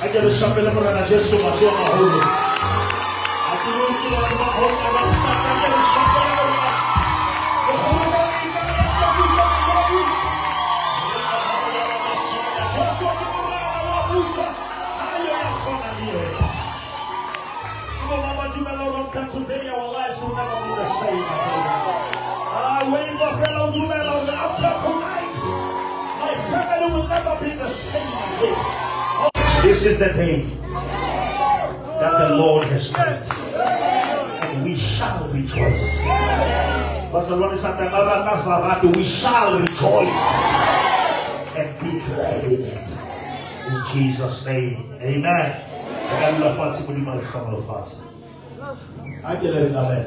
A ke re shapele Morena Jesu matsoho a maholo. Ha ke utlwe batho ba kgona ba start. A ke re shapele Morena. Jesu ke Morena wa busa. Ha yo ya tshwana le yena. Mama dumela hore after today our lives will never be the same again. I wave a fellow dumela hore after tonight my family will never be the same again. This is the day that the Lord has made, and we shall rejoice. Bazalwane, Santa Nazareth, we shall rejoice and be glad in it. In Jesus' name, amen. Re ka dula fatshe, Modimo a le hlohonolofatse. A ke le reng amen.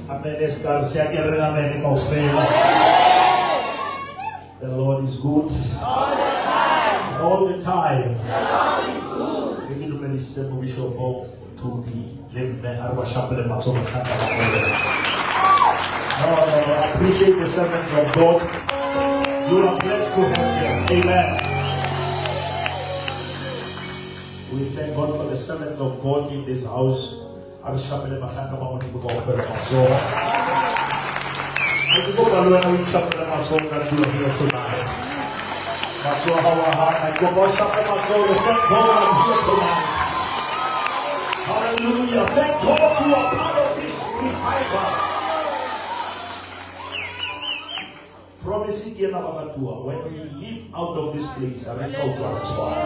Amen. E ska re se a ke re reng amen kaofela. The Lord is good all the time. All the time. The Lord is good. Ke ke dumedisitse mobishopo Thupi le mme a re ba shapele matsoho mohlanka ba Morena. No. I appreciate the servants of God. You are blessed to have them. Amen. We thank God for the servants of God in this house. A re shapele bahlanka ba Modimo kaofela matsoho. Ha ke kopa le wena o itshapele matsoho ka tulo here tonight. Matsoho a hao a hana. Ke kopa o shape matsoho. Thank God I'm here tonight. Hallelujah. Thank God you are part of this revival. Promise ke ena baratuwa. When we leave out of this place, re tlo tswa re tshwana.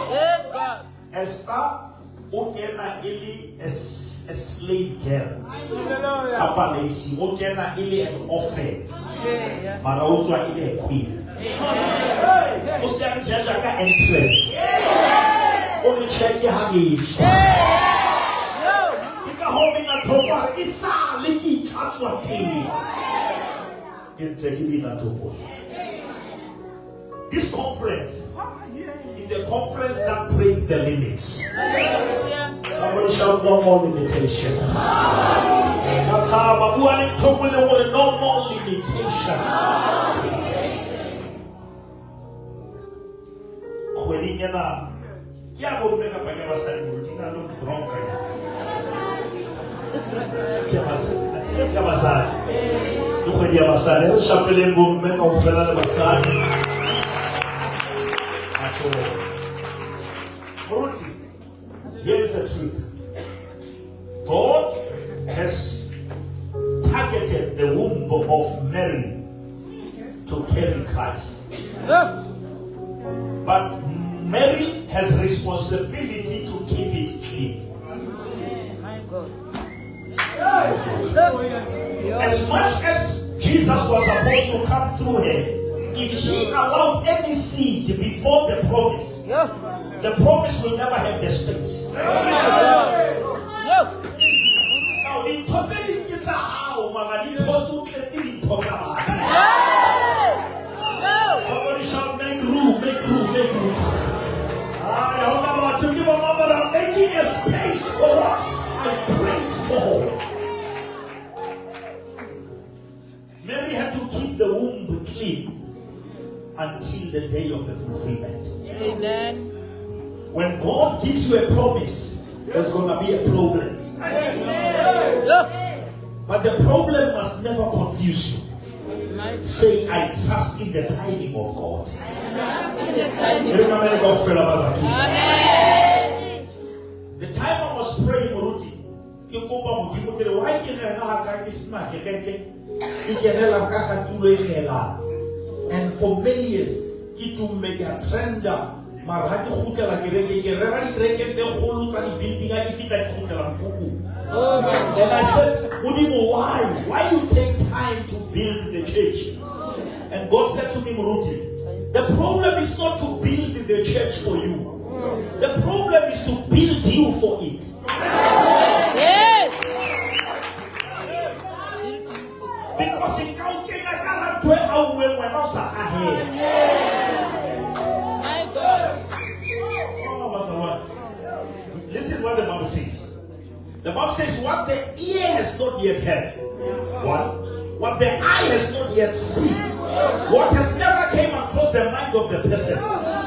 Yes, God. Esther o kena e le a slave girl. Ka palace o kena e le an orphan. Mara o tswa e le a queen. O se ka re judge ka entrance. O re check ha re tswa. Ke ka hoo bina thoko hore e sale ke itlhatswa teng. Ke ntse ke bina thoko. This conference is a conference that break the limits. Somebody shout, "No more limitation." Ska tshaba, bua le ntho e nngwe le nngwe, no more limitation. Kgweding ena ke ya bomme kapa ke ya basadi, moruti na le dronka ya? Ke ya basadi, ke ya basadi. Ke kgwedi ya basadi. Re shapeleng bomme kaofela le basadi matsoho. Moruti, here is the truth. God has targeted the womb of Mary to carry Christ. But Mary has responsibility to keep it clean. My God. As much as Jesus was supposed to come through her, if she allowed any seed before the promise, the promise will never have the space. Now, dintho tse ding ke tsa hao, mara dintho tse o tletse dintho tsa batho. Somebody shout, "Make room, make room, make room." Ah, ya hona batho ke bo mama ba making a space for what I prayed for. Mary had to keep the womb clean until the day of the fulfillment. Amen. When God gives you a promise, there's gonna be a problem. But the problem must never confuse you. My Say, "I trust in the timing of God." In the timing. E re mamele kaofela ba batho. Amen. The time I was praying, Moruti, ke kopa Modimo ke re, why ke rera ha ka ke sena kereke, ke kenela ka ga tulo e neelang. And for many years, ke tumme, ke a trenda, mara ha ke kgutlela kereke, ke rera dikereke tse kgolo tsa di-building, ha ke fihla ke kgutlela mokhukhung. Oh my And I God. said, "Modimo, why? Why you take time to build the church?" And God said to me, "Moruti, the problem is not to build the church for you. The problem is to build you for it." Because e ka o kenya ka hara ntho e auweng wena o sa ahela. My God. Oh, Pastor, listen what the Bible says. The Bible says what the ear has not yet heard. One. What the eye has not yet seen. What has never came across the mind of the person.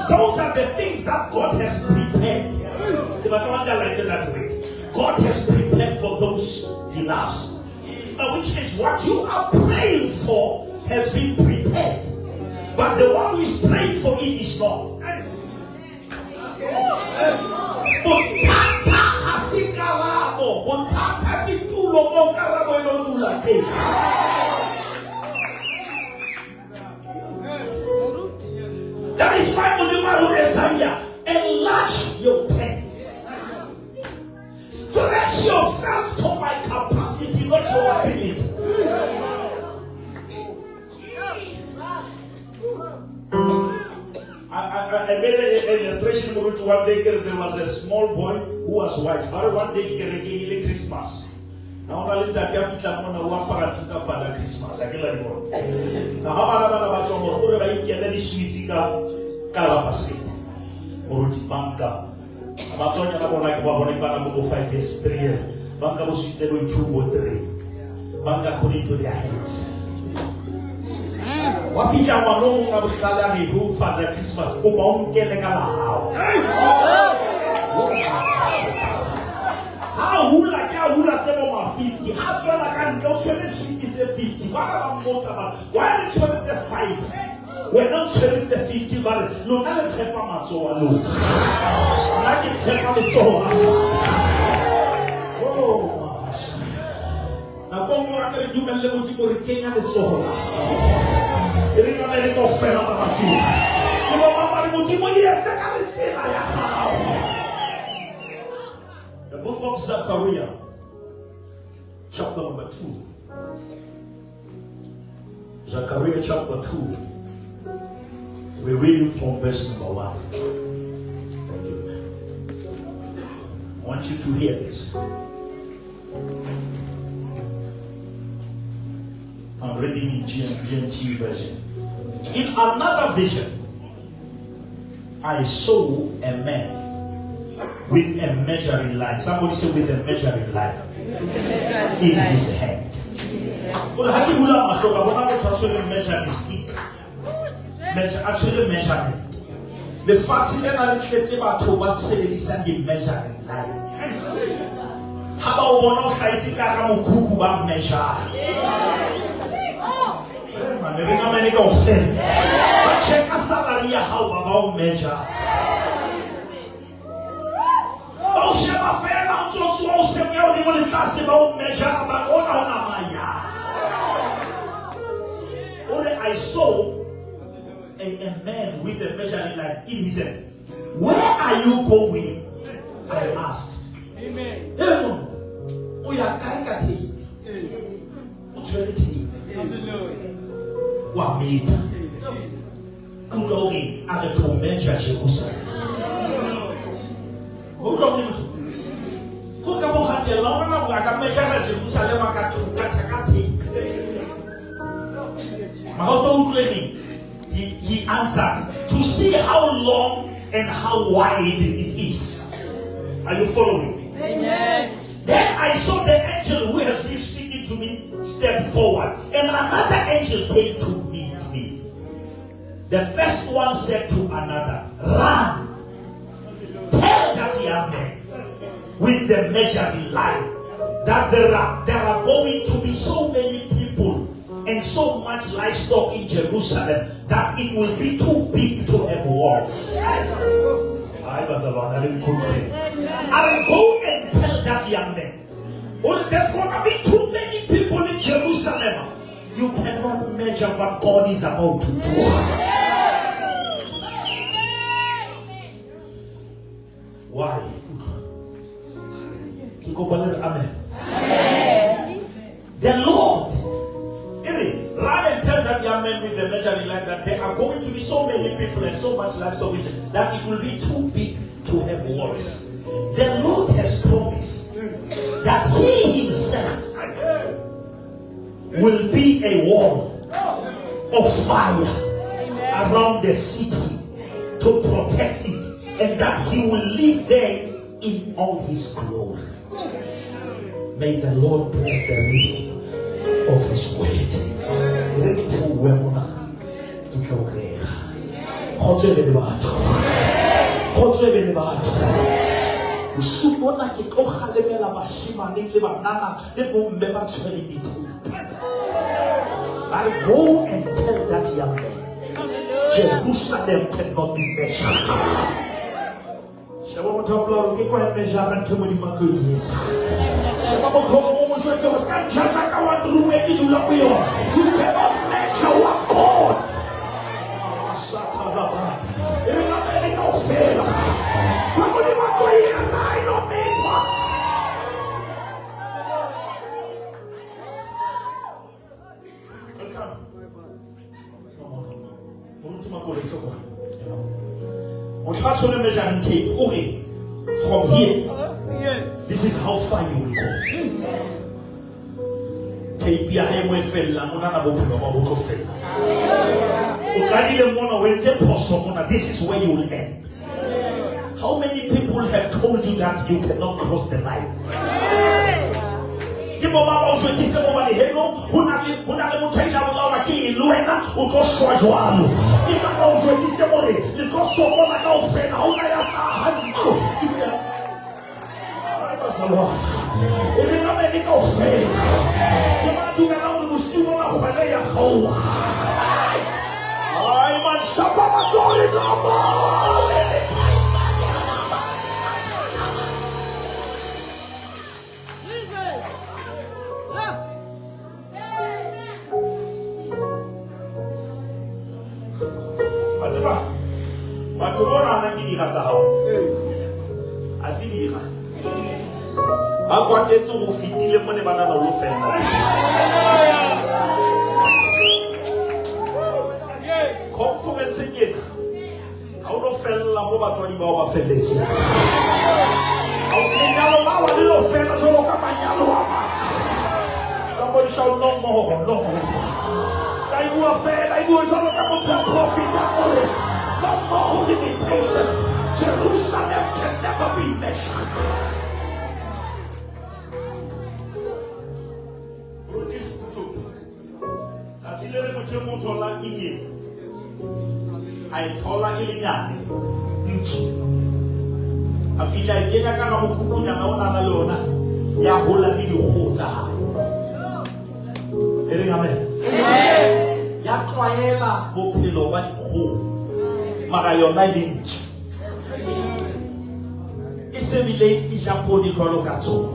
Those Those are the things that God has prepared. Ke batla ho underline that word. God has prepared for those he loves. Now, which means what you are praying for has been prepared. But the one who is praying for it is not. Bothata ha se karabo. Bothata ke tulo mo karabo e lo dula teng. That is why Modimo a re ho Isaiah, enlarge your tents. Stretch yourself to my capacity, not your ability. I made an illustration Moruti, one day there was a small boy who was wise. But one day ke re ke ile Christmas. Na hona le ntate a fihlang mona o apara ntho tsa Father Christmas, a ke la di bona. Na ha bana bana ba tswa mona, o re ba ikele di-sweets ka la basket. Moruti, banka. Ba tswanyana bona ke ba bona ke bana bo 5 years, 3 years. Banka bo sweets bo 2 bo 3. Banka according to their hands. Wa fihla ngwana o mong a bohlale a re ho Father Christmas, kopa o nkele ka la hao. Ha hula ke a hula tse bo ma 50, ha tswela ka ntle o tshwere sweets tse 50. Bana ba mmotsa ba, why le tshwere tse 5? Wena o tshwere tse 50, ba re lona le tshepa matsoho a lona. Nna ke tshepa letsoho la Father. Oh, mahasha. Nako nngwe a ke re dumelle Modimo re kenya letsoho la hao. E re name le kaofela baratuwa. Ke bo mama re Modimo e etse ka letsela ya hao. The book of Zechariah, chapter number 2. Zechariah chapter 2. We're reading from verse number 1. Thank you. I want you to hear this. I'm reading in GMT version. In another vision, I saw a man with a measuring line. Somebody say with a measuring line in his hand. Gore ha ke bula mahlo ka bona motho a tshwere measuring stick. Measure, a tshwere measurement. Lefatshe lena le tletse batho ba sebedisang di-measuring line. Ha ba o bona o hlahetse ka hara mokhukhu ba measure. Re ngamene kaofela. Ba checka salary ya hao ba ba o measure. Ba o sheba fela o ntso tsoa o seng ya hodimo le tlase ba o measure ba ona o nama ya. O re, I saw a man with a measuring line in his hand. Where are you going? I asked. Amen. Hey, monna, o ya kae ka tape? O tshwere tape. Hallelujah. Wa metha. Utlwa hore a re to measure Jerusalem. Utlwa hore motho. Ko ka mo hatella o bona hore a ka measure Jerusalem ka ka ka tape. Mara o tlo utlwe He answered, to see how long and how wide it is. Are you following? Amen. Then I saw the angel who has been speaking to me step forward, and another angel came to meet me. The first one said to another, run, tell that young man with the measuring line that there are going to be so many people and so much livestock in Jerusalem that it will be too big to have walls. I was I will go and tell that young man, oh, there's going to be too many people in Jerusalem. You cannot measure what God is about to do. Why? Amen. Amen. The Lord, run and tell that young man with the measuring line that there are going to be so many people and so much livestock that it will be too big to have walls. The Lord has promised that He Himself will be a wall of fire around the city to protect it, and that He will live there in all His glory. May the Lord bless the reading of His word. Re ke theohe mona, ke tlo rera. Kgotso e be le batho. Kgotso e be le batho. Bosiu bona ke tlo kgalemela bashemane le banana le bomme ba tshwereng dithoupe. Ba re go and tell that young man Jerusalem cannot be measured. Sheba motho wa pela hore ke kwa e measure ntho e Modimo a tlo e etsa. Sheba motho o mongwe o mo jwetse hore se ka njudge ka one room e ke dula go yona. You cannot measure what God Satalaba. E re ngamele kaofela. Ntho e Modimo a tlo e etsa ha e no methwa. Welcome. Moruti Makole, tlo kwa. Motho a tshwere measuring tape o re from here this is how far you will go. Tape ya hae mo e fellang o nana bophelo ba bo tlo fella. O qadile mona o entse phoso mona this is where you will end. How many people have told you that you cannot cross the line? Ke bo ba o jwetsitse mo bane heno ho na le ho na le motho a ile a bolawa ke eng le wena o tlo shwa jwalo. Ke ba ba o jwetsitse hore le tlo sokola kaofela ha ona ya tla ha ntlo. It's a bazalwane. E re namene kaofela. Ke ba dumela hore bosiu bona kgwele ya kgaoha. Ai man shapa matsoho no more. Jesus. Wa tseba batho ba nahanang ke dira tsa hao a se dira ba kwatetse go fetile mo ne ba nana o lo fella. Conference ena ha o no fella mo batswadi bao ba felletseng. Lenyalo la wa le lo fela jwalo ka manyalo a mang. Somebody shout no more, no more. Ska e bua fela, e bua jwalo ka motho ya profitang hore no more limitation. Jerusalem can never be measured. Moruti Mothupi, tsatsi le le motho e mong thola eng a e thola e le nyane ntsu a fihla e kenya ka ga mokhukunyana o nana le ona ya hola le dikgoho tsa hae. E reng amen. Ya tlwaela bophelo ba dikgoho mara yona e le ntsu e se bile e ja poone jwalo ka tsona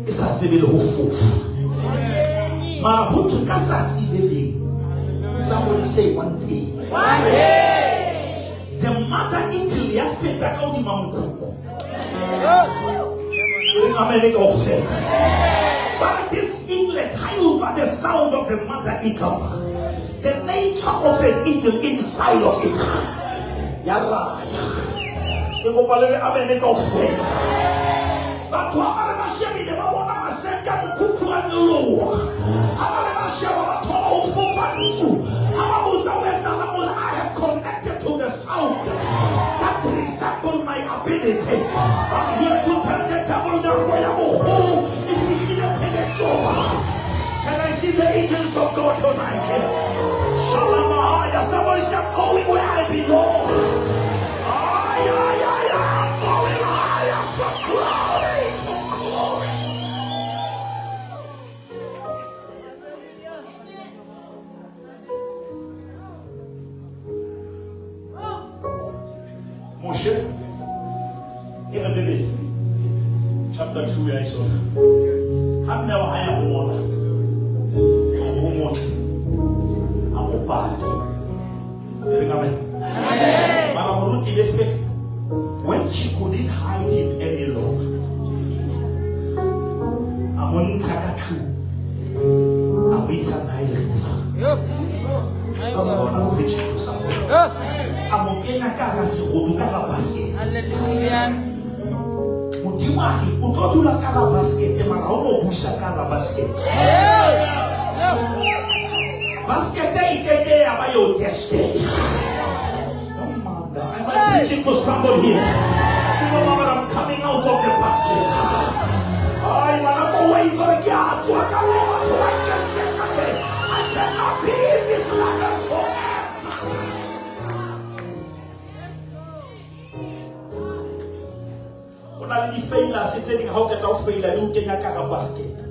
e sa tsebe le ho fofa. Mara ho thwe ka tsatsi le leng, somebody say one day, One day. the mother eagle ya feta ka hodima mokhukhu. E reng amen kaofela. But this eaglet, ha e utlwa the sound of the mother eagle, the nature of an eagle inside of it, ya raya. Ke kopa le re amen kaofela. Batho ha ba re ba shebile ba bona masenke a mokhukhu a nyoloha. Ha ba re ba sheba ba thola ho fofa ntsu. Ha ba botsa ho etsahalang hore I have connected to the sound that resemble my ability. I'm here to tell the devil nako ya boholo e fihlile pheletsong. Can I see the angels of God tonight? Shalom. Somebody say, I'm going where I belong. Ay, ay, ay, ay, I'm going higher from glory to glory. Moshe, e re Bibele, chapter 2 ya Exodus. Ha mme wa hae a mmona, hore o motle, a mo pata. E reng amen. Mara moruti le se, when she couldn't hide him any longer, a mo ntsha ka tlung, a mo isa Nile River. Come on, I'm preaching to somebody. A mo kenya ka hara seroto, ka hara basket. Hallelujah. Modimo a re, o tlo dula ka hara basket, mara ha o no busa ka hara basket. Basket e ke ke ya ba your destiny. Come on, am I preaching to somebody here? You know, Mama, I'm coming out of the basket. Ay, ngwana ko wa itse hore ke a tswa ka moo batho ba nkentseng ka teng. I cannot be in this level forever. di-failures tse ding ha o qeta ho faila di o kenya ka hara basket.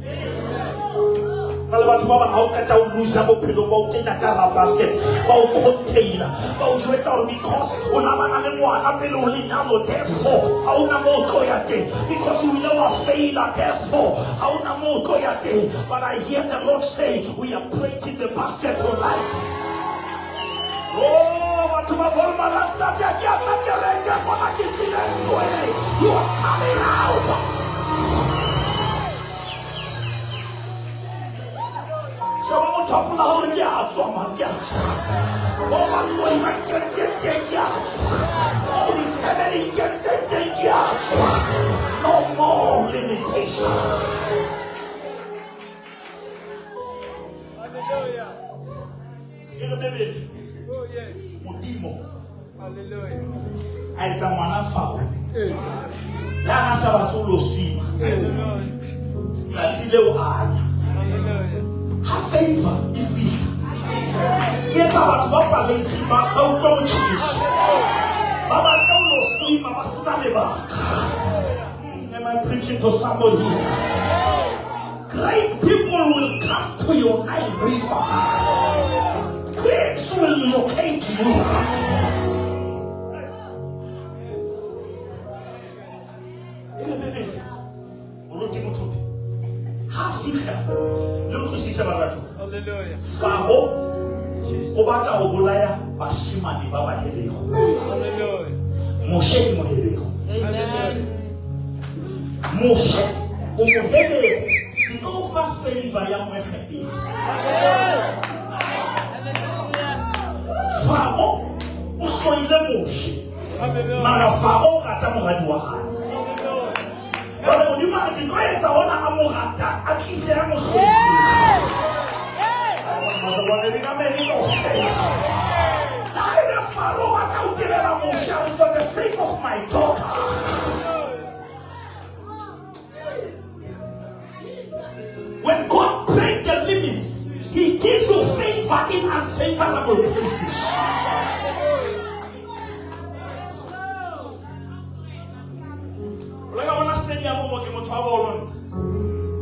Na le batho ba bang ha o qeta ho loser bophelong ba o kenya ka hara basket, ba o container, ba o jwetsa hore because o na bana le ngwana pele ho lenyalo, therefore ha ona moo o tlo ya teng. Because o ile wa faila, therefore ha ona moo o tlo ya teng. But I hear the Lord say we are breaking the basket tonight. Oh, batho ba Wolmaranstad, ke a tla kereke mona ke tlile ntweng. You are coming out of Sheba motho a pola hore ke a tswa man, ke a tswa. Mo baloi ba nkentseng teng ke a tswa. Mo disebe di nkentseng teng ke a tswa. No more limitation. Hallelujah. E re Bebele, Oh, yes. Modimo Hallelujah. a etsa ngwana Faro. Le ha a sa batle ho lo swima. Hallelujah. Tsatsi leo a ya. Hallelujah. Ha favor e fihla, e etsa batho ba paleisi ba utlwa motjheso. Ba batla ho lo swima ba sena lebaka. Am I preaching to somebody here? Great people will come to your Nile River. Queens will locate you. E re Bebele, moruti Mothobi, ha fihla, le utlwisise baratho. Hallelujah. Faro o batla ho bolaya bashemane ba Baheberu. Hallelujah. Moshe ke Moheberu. Amen. Moshe o Moheberu. Ke tlo o fa favor ya Moegepeta. Faro o hloile Moshe. Hallelujah. Mara Faro o rata moradi wa hae. Hallelujah. Jwale Modimo a re, ke tlo etsa hona a mo ratang, a tlise a mo hloileng. Bazalwane, le kaofela. Le ha e le Faro o batla ho direla Moshe, a re, for the sake of my daughter. When God breaks the limits, He gives you favor in unfavorable places. O la ka bona stadium mo ke motho wa bolo nna.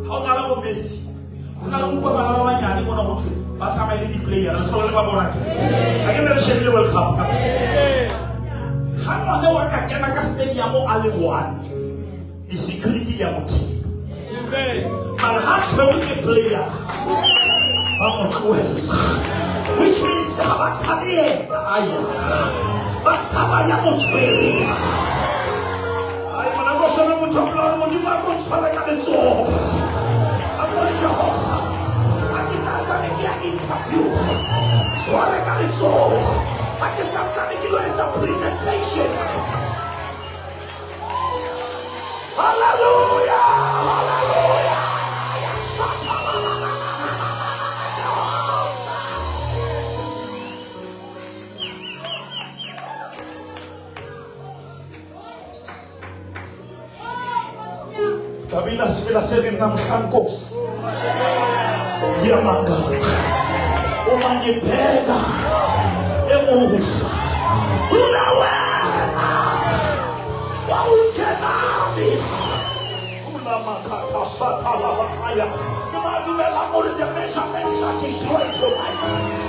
Ha o dlala bo Messi, o na le utlwa bana ba banyane mona ho thwe ba tsamaye le di-player, le tlhola le ba bona ke. Ha ke ne re shebile World Cup ka. Ha ngwana wa ka kena ka stadium a le one, di-security di a mo thiba. Amen. Mara ha tshwerwe ke player, ba mo tlohella. Which means ha ba tshabe yena, aya. Ba tshaba ya mo tshwereng. Ai, ngwana ko shebe motho a bolela hore Modimo a ko ntshware ka letsoho. A ko re Jehova, ha ke santsane ke ya interview, tshware ka letsoho. Ha ke santsane ke lo etsa presentation. Hallelujah! Hallelujah! Jehova. Thabile sefela se reng na mohlang Nkosi ngiyamangala uma ngibheka emuva kuna wena wawungenami ulamakatha sathalabahaya ke ba dumelang hore the measurements are destroyed tonight.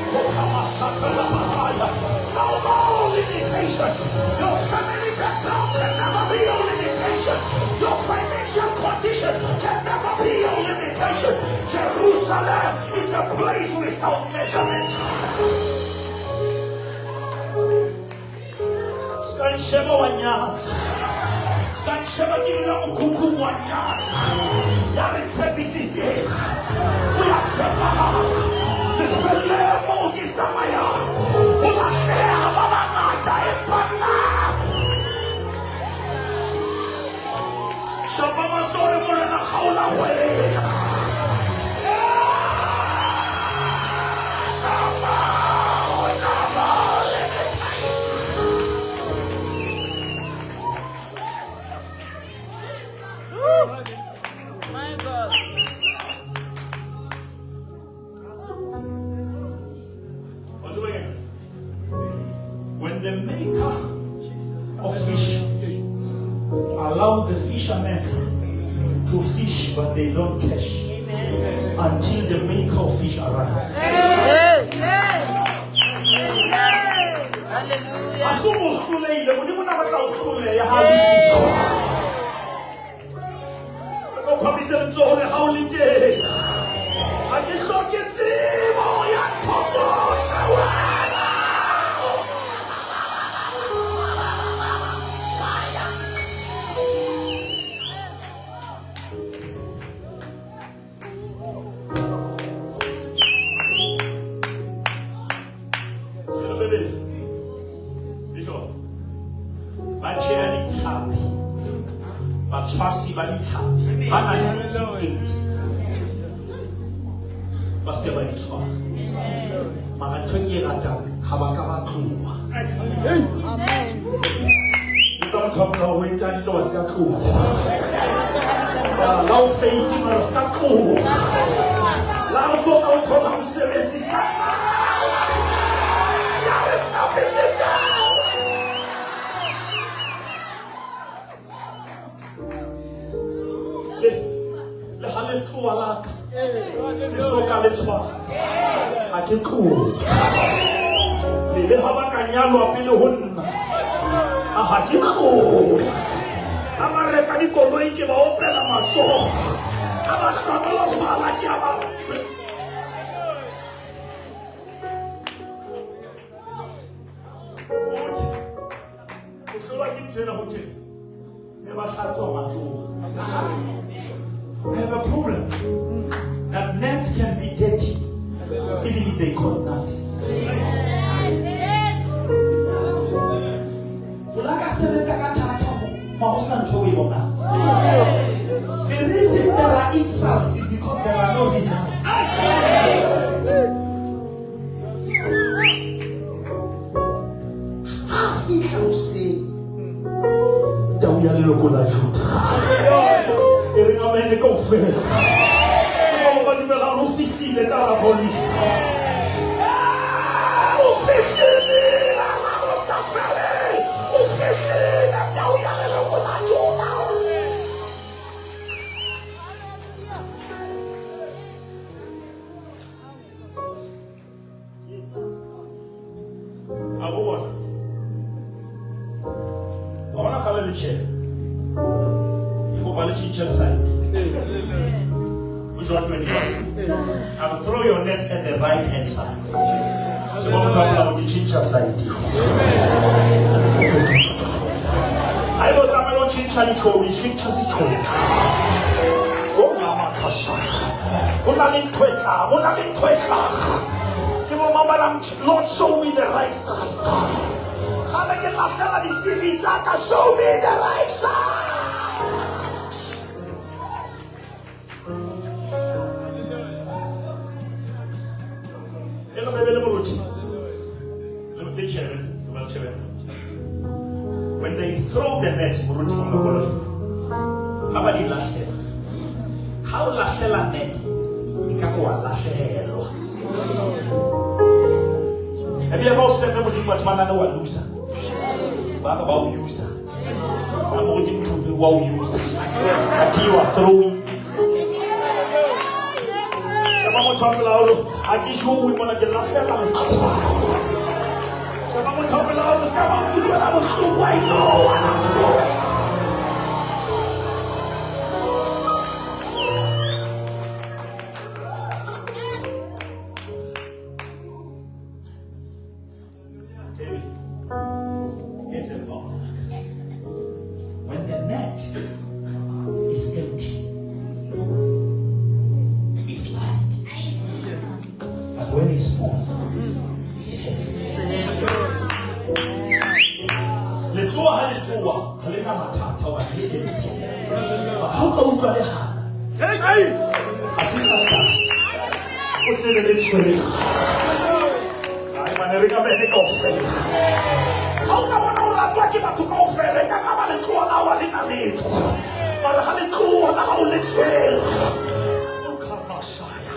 Kotamasatalabahaya. No more limitation. Your family background can never be your limitation. Your financial condition can never be your limitation. Jerusalem is a place without measurement. Ska nsheba wa nyatsa. Ska nsheba ke dula mokhukhung wa nyatsa. Ya re tshepisitse. O ya tshepahala. Lefelleng moo ke tsamayang, ho lahleha ba bangata, empa nna shapa matsoho re Morena kgaola kgwele. No more limitation. My God. When the maker of fish Allow the fishermen to fish, but they don't catch until the maker of fish arrives. Yes. Hallelujah. Ha se mo hlolehile, Modimo o na batla ho hloleha ha le siko. Re tlo phahamisa letsoho le ha o le teng. Ha ke hloke tsebo ya ntho tsohle wena. Saya. Jeno Bebele, Bishop, ba tjheha ditlhapi, batshwasi ba ditlhapi ba nang le gift ba se ke ba di tshwara. Mara ntho e ke e ratang, ha ba ka ba tloha. Amen. Etsa motho wa molao o entse hantle wa se ka tloha. La o feitse mara se ka tloha. La o so ka o thola mosebetsi se ka ya re tshapisitse. Le le ha le tloha la ka le so ka le tshwasa ha ke tlohe. Le le ha ba ka nyalwa pele ho nna ha ha ke tlohe. Ha ba reka dikoloi ke ba opela matsoho. Ha ba hlohonolofala ke a ba O hlolwa ke ntho ena ho thwe ne ba hlatswa matloha. I have a problem that nets can be dirty even if they caught nothing. O la ka sebetsa ka thata ho ma ho sena ntho o e bonang. The reason there are insults is because there are no results. Ha fihla hoseng, tau ya leloko la Juda. E reng amen kaofela. Ke bao ba dumelang o fihlile ka hara polisa. O fihlile la bo sa feleng. O fihlile tau ya leloko la Juda. A go bona. Wa bona kgale le tjhe. Ke kopa le tjhentjhe side. Ho John 25. I'll throw your nets at the right hand side. Sheba motho a bolela ke tjhentjha side. Haeba o tlamehile ho tjhentjha ditlhobi, tjhentjha setlhobi. O ngamakhasana. Ho na le ntho e tlang, ho na le ntho e tlang. Ke bo mang ba rang, Lord, show me the right side. Kgale ke lahlela di-CV tsa ka, show me the right side. E re bebe le moruti. Le tjhebe, le ba tjhebe. When they throw the nets, moruti wa makoloi, ha ba di lahlela, ha o lahlela net, e ka re wa lahlehelwa. Have you ever said Modimo batho ba nane wa loser? Ba re ba o user. A moruti Mthumbi wa o user. Athe you are throwing. Sheba motho wa pela hao, ha ke jowe mona ke lahlela letlowa. Sheba motho wa pela hao, se ka ba nkutlwela bohloko, I know what I'm doing. Baby, here's a thought. When the net is empty, it's light. But when it's full, it's heavy. Letloa ha letloa, ha le na mathata hobane le empty. But ha o ka utlwa le hana, ha se Satane. O tsebe le tshwere. Ai mane re ka behe kaofela. Ha o ka bona o ratwa ke batho kaofela, e ka nna ba letloa la hao ha le na letho. Mara ha letloa la hao le tshwere, o ka masaya.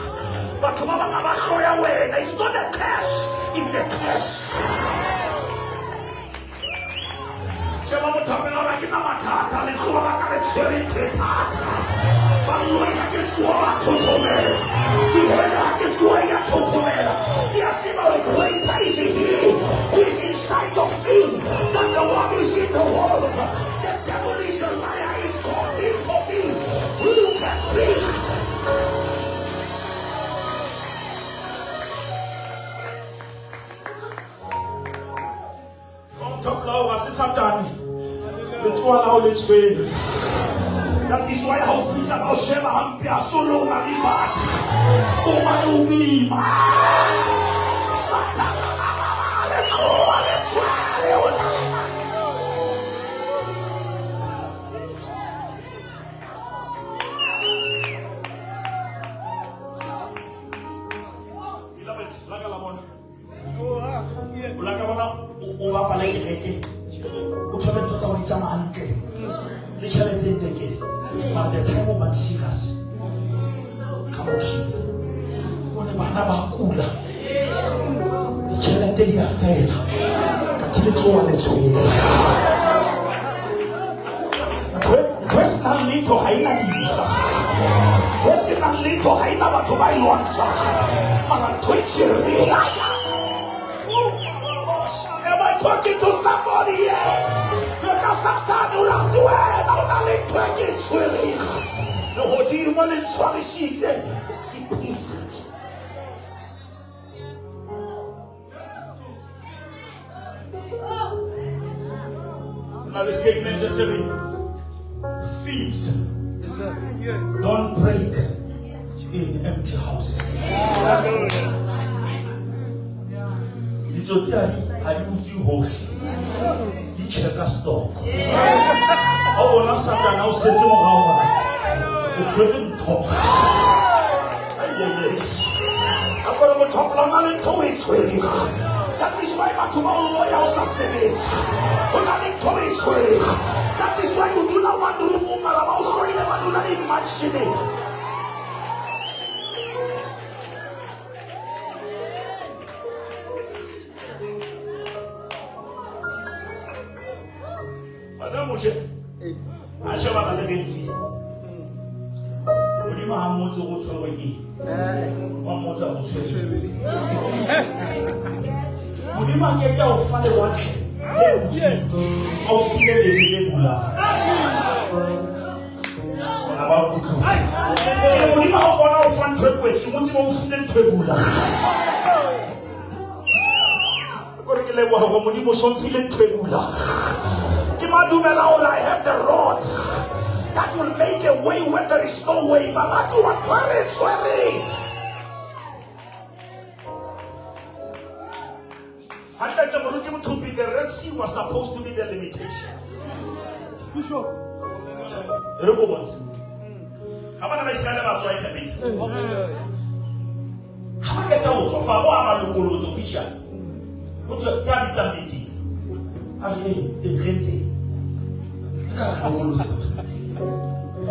Batho ba bang ha ba hloya wena. It's not a curse, it's a curse. Sheba motho a pela hore ha ke na mathata. Letloa la ka le tshwere ntho e thata. Baloi ha ke tsoha ba thothomela. Dihele ha ke tsoha di a thothomela. Di a tseba hore greater is he who is inside of me than the one who is in the world. The devil is a liar. If God be for me, who can be? Motho ga se Satane. Letloa la hao le tshwere. That is why ha o fihla ba o sheba hampe a solo o na le batho. Ko hobane o boima. Satane letloa le tshwere o na le Beloved, la ka la bona. O la ka bona o bapala kereke. O thole ntho tsa ho di tsamaya hantle. Le tjhelete e ntse ke. Mara the time o bang serious ka Modimo. O ne bana ba kula. Ditjhelete di a fela. Kathe le tloha le tshwere. Ntho e senang letho ha ena dira. Ntho e senang letho ha ena batho ba e lwantshang. Mara ntho e tjereng. Am I talking to somebody here? Jwetsa Satane o la se wena o na le ntho e ke e tshwereng. Lehodimo le ntshwarisitse sephiri. Na le statement se re thieves don't break in empty houses. Ditsotsi ha di utswe hohle. Di checka stock. Ha o bona Satane o setse morao mona. O tshwere ntho. Ai, ai, ai. A kore motho a na le ntho o e tshwereng. That is why batho ba o loya o sa sebetse. O na le ntho o e tshwereng. That is why o dula one room mara ba o hloile ba dula di-mansioneng. Madame Moshe, a shebana le Red Sea. Modimo ha mmotse o tshwerwe ke eng. Wa mmotsa o tshwerwe. Modimo a ke ke a o fa lewatle le butsweng, a o file lere le bulang. Bona ba utlwa. Ke Modimo ha o bona o fa ntho e kwetsweng, o tsebe o file ntho e bulang. Kore ke leboha hore Modimo o so mfile ntho e bulang. Ke madumela hore I have the rod that will make a way where there is no way. Baratuwa ntho e re e tshwereng. Hantle Moruti Mothupi, the Red Sea was supposed to be the limitation. Re ko bontshe. Ha bana ba Iseraele ba tswa Egepeta. Ha ba qeta ho tswa, Faro a ba lokolotse officially. Ho tswa ke a bitsang meeting. A re, hey, re ntse. Ka re lokolotse batho.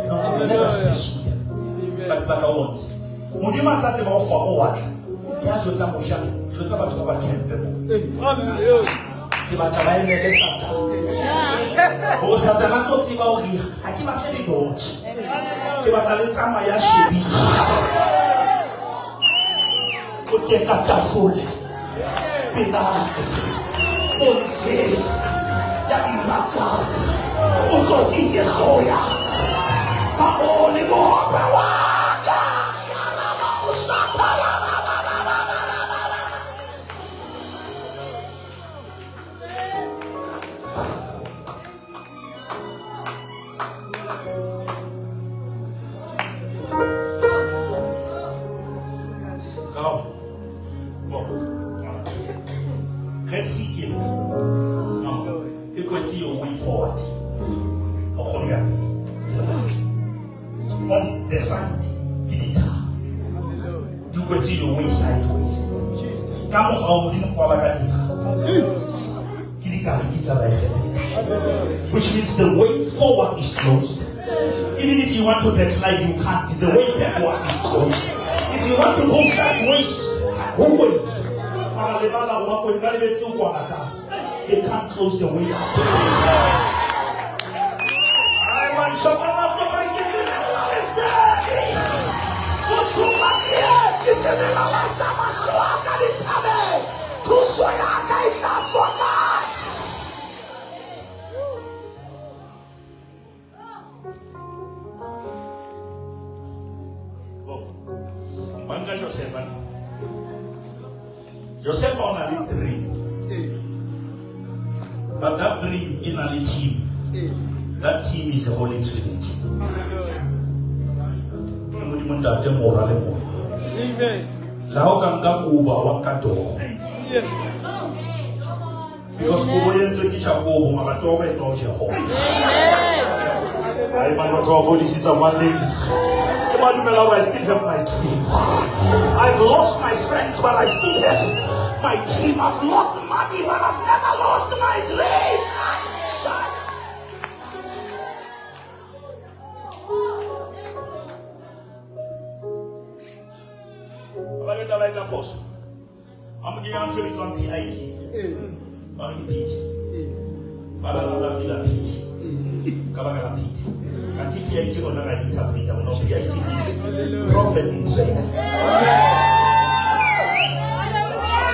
No, no, let us pursue them. But batla o bontshe. Modimo a ntsa tseba ho Faro wa tla. Ke a jwetsa Moshe, jwetsa batho ba ba campe mo. Ke batla ba emele Satane. Hore Satane a tlo tseba hore ha ke batle le dodge. Ke batla le tsamaya shebile. O teka tafole pelaka pontsheng ya dira tsaka. O tlotsitse hlooho ya ka ka oli mohope wa ka. Ya raba o satala ba ba ba ba ba ba ba ba. Kao. Bon. Red Sea ke ena. Mama, e kwetse your way forward. Ha o kgone ho ya pele. Lewatle. On the side ke dithaba. Di kwetse your way sideways. Ka morao Modimo ke wa ba ka dira. Ke dikariki tsa Baegepeta. Which means the way forward is closed. Even if you want to backslide, you can't. The way backward is closed. If you want to go sideways, ho kwetswe. Mara lebala ho ba kwetswe, ba lebetse ho kwala ka. They can't close the way up. Shapa matsoho re ke lebella lesedi. O tshupa tsietsi, ke lelalatsa mahlo a ka dithabeng. Thuso ya ka e tla tswa kae? Banka Josefa. Josefa o na le dream. But that dream e na le team. That team is the Holy Trinity. Ke Modimo Ntate, Mora le Moya. Amen. Le ha o ka nka kobo, ha wa nka toro. Yeah. Because kobo e entswe ke Jakobo, mara toro e tswa ho Jehova. Amen. Ai man, batho ba fodisitsa maleng. Ke ba dumela hore I still have my dream. I've lost my friends, but I still have my dream. I've lost money, but I've never lost my dream. Son. Ba ke taba e tsa phoso. Ba mo kenya ntho e bitswang PIT. Ba re ke PT. Ba ba tla feel PT. Ka baka la PT. Kanti PIT rona ra interpreta, no PIT is prophet in training.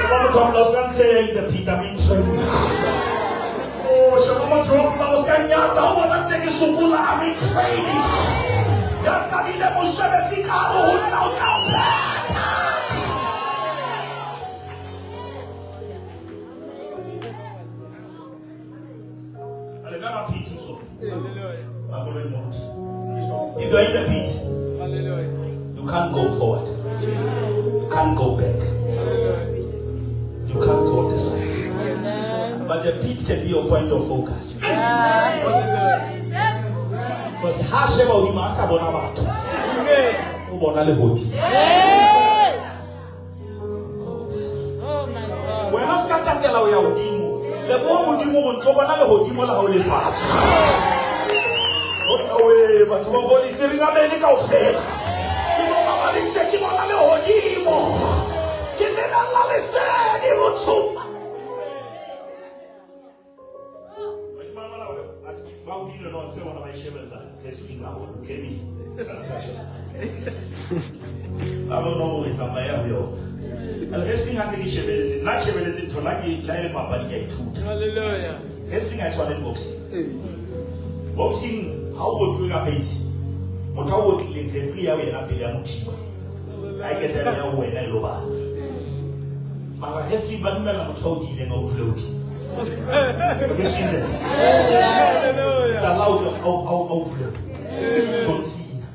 Ba motho wa molao o ska ntsheya in the pit, I'm in training. Oh, sheba motho wa molao o ska nyatsa, o bona ntse ke sokola, I'm in training. Ya qadile mosebetsi ka hare ho nna, o tla o phetha. A le ka ba pit so? Hallelujah. Ba koloi moruti. If you are in the pit, Hallelujah. you can't go forward. You can't go back. Hallelujah. You can't go the side. Amen. But the pit can be your point of focus. Hallelujah. Because ha sheba hodimo a sa bona batho, Amen. o bona lehodimo. Yes. Oh my God. Wena o ska tatela ho ya hodimo. Leboha Modimo hore ntso bona lehodimo la hao lefatshe. Oh, we, batho ba fodise re ngamele kaofela. Ke bona ba le ntse ke bona lehodimo. Ke lebella lesedi botshong. Bashimane bana ba hodile no ntse bona ba e shebella wrestling haholo, Kenny. Ba bona hore tsamaya ho yona. And wrestling ha ntse ke shebelletse, nna ke shebelletse ntho la ke la e le papadi ke a ithuta. Hallelujah. Wrestling ha e tshwane le boxing. Boxing ha o otluwe ka face, motho a o otlileng referee ya ho yena pele ya mothiba. Ha e ketela ya ho wena e lo bala. Mara wrestling ba dumella motho a o dileng a o dule hodimo. Have you seen that? Hallelujah. It's allowed a o dule. John Cena.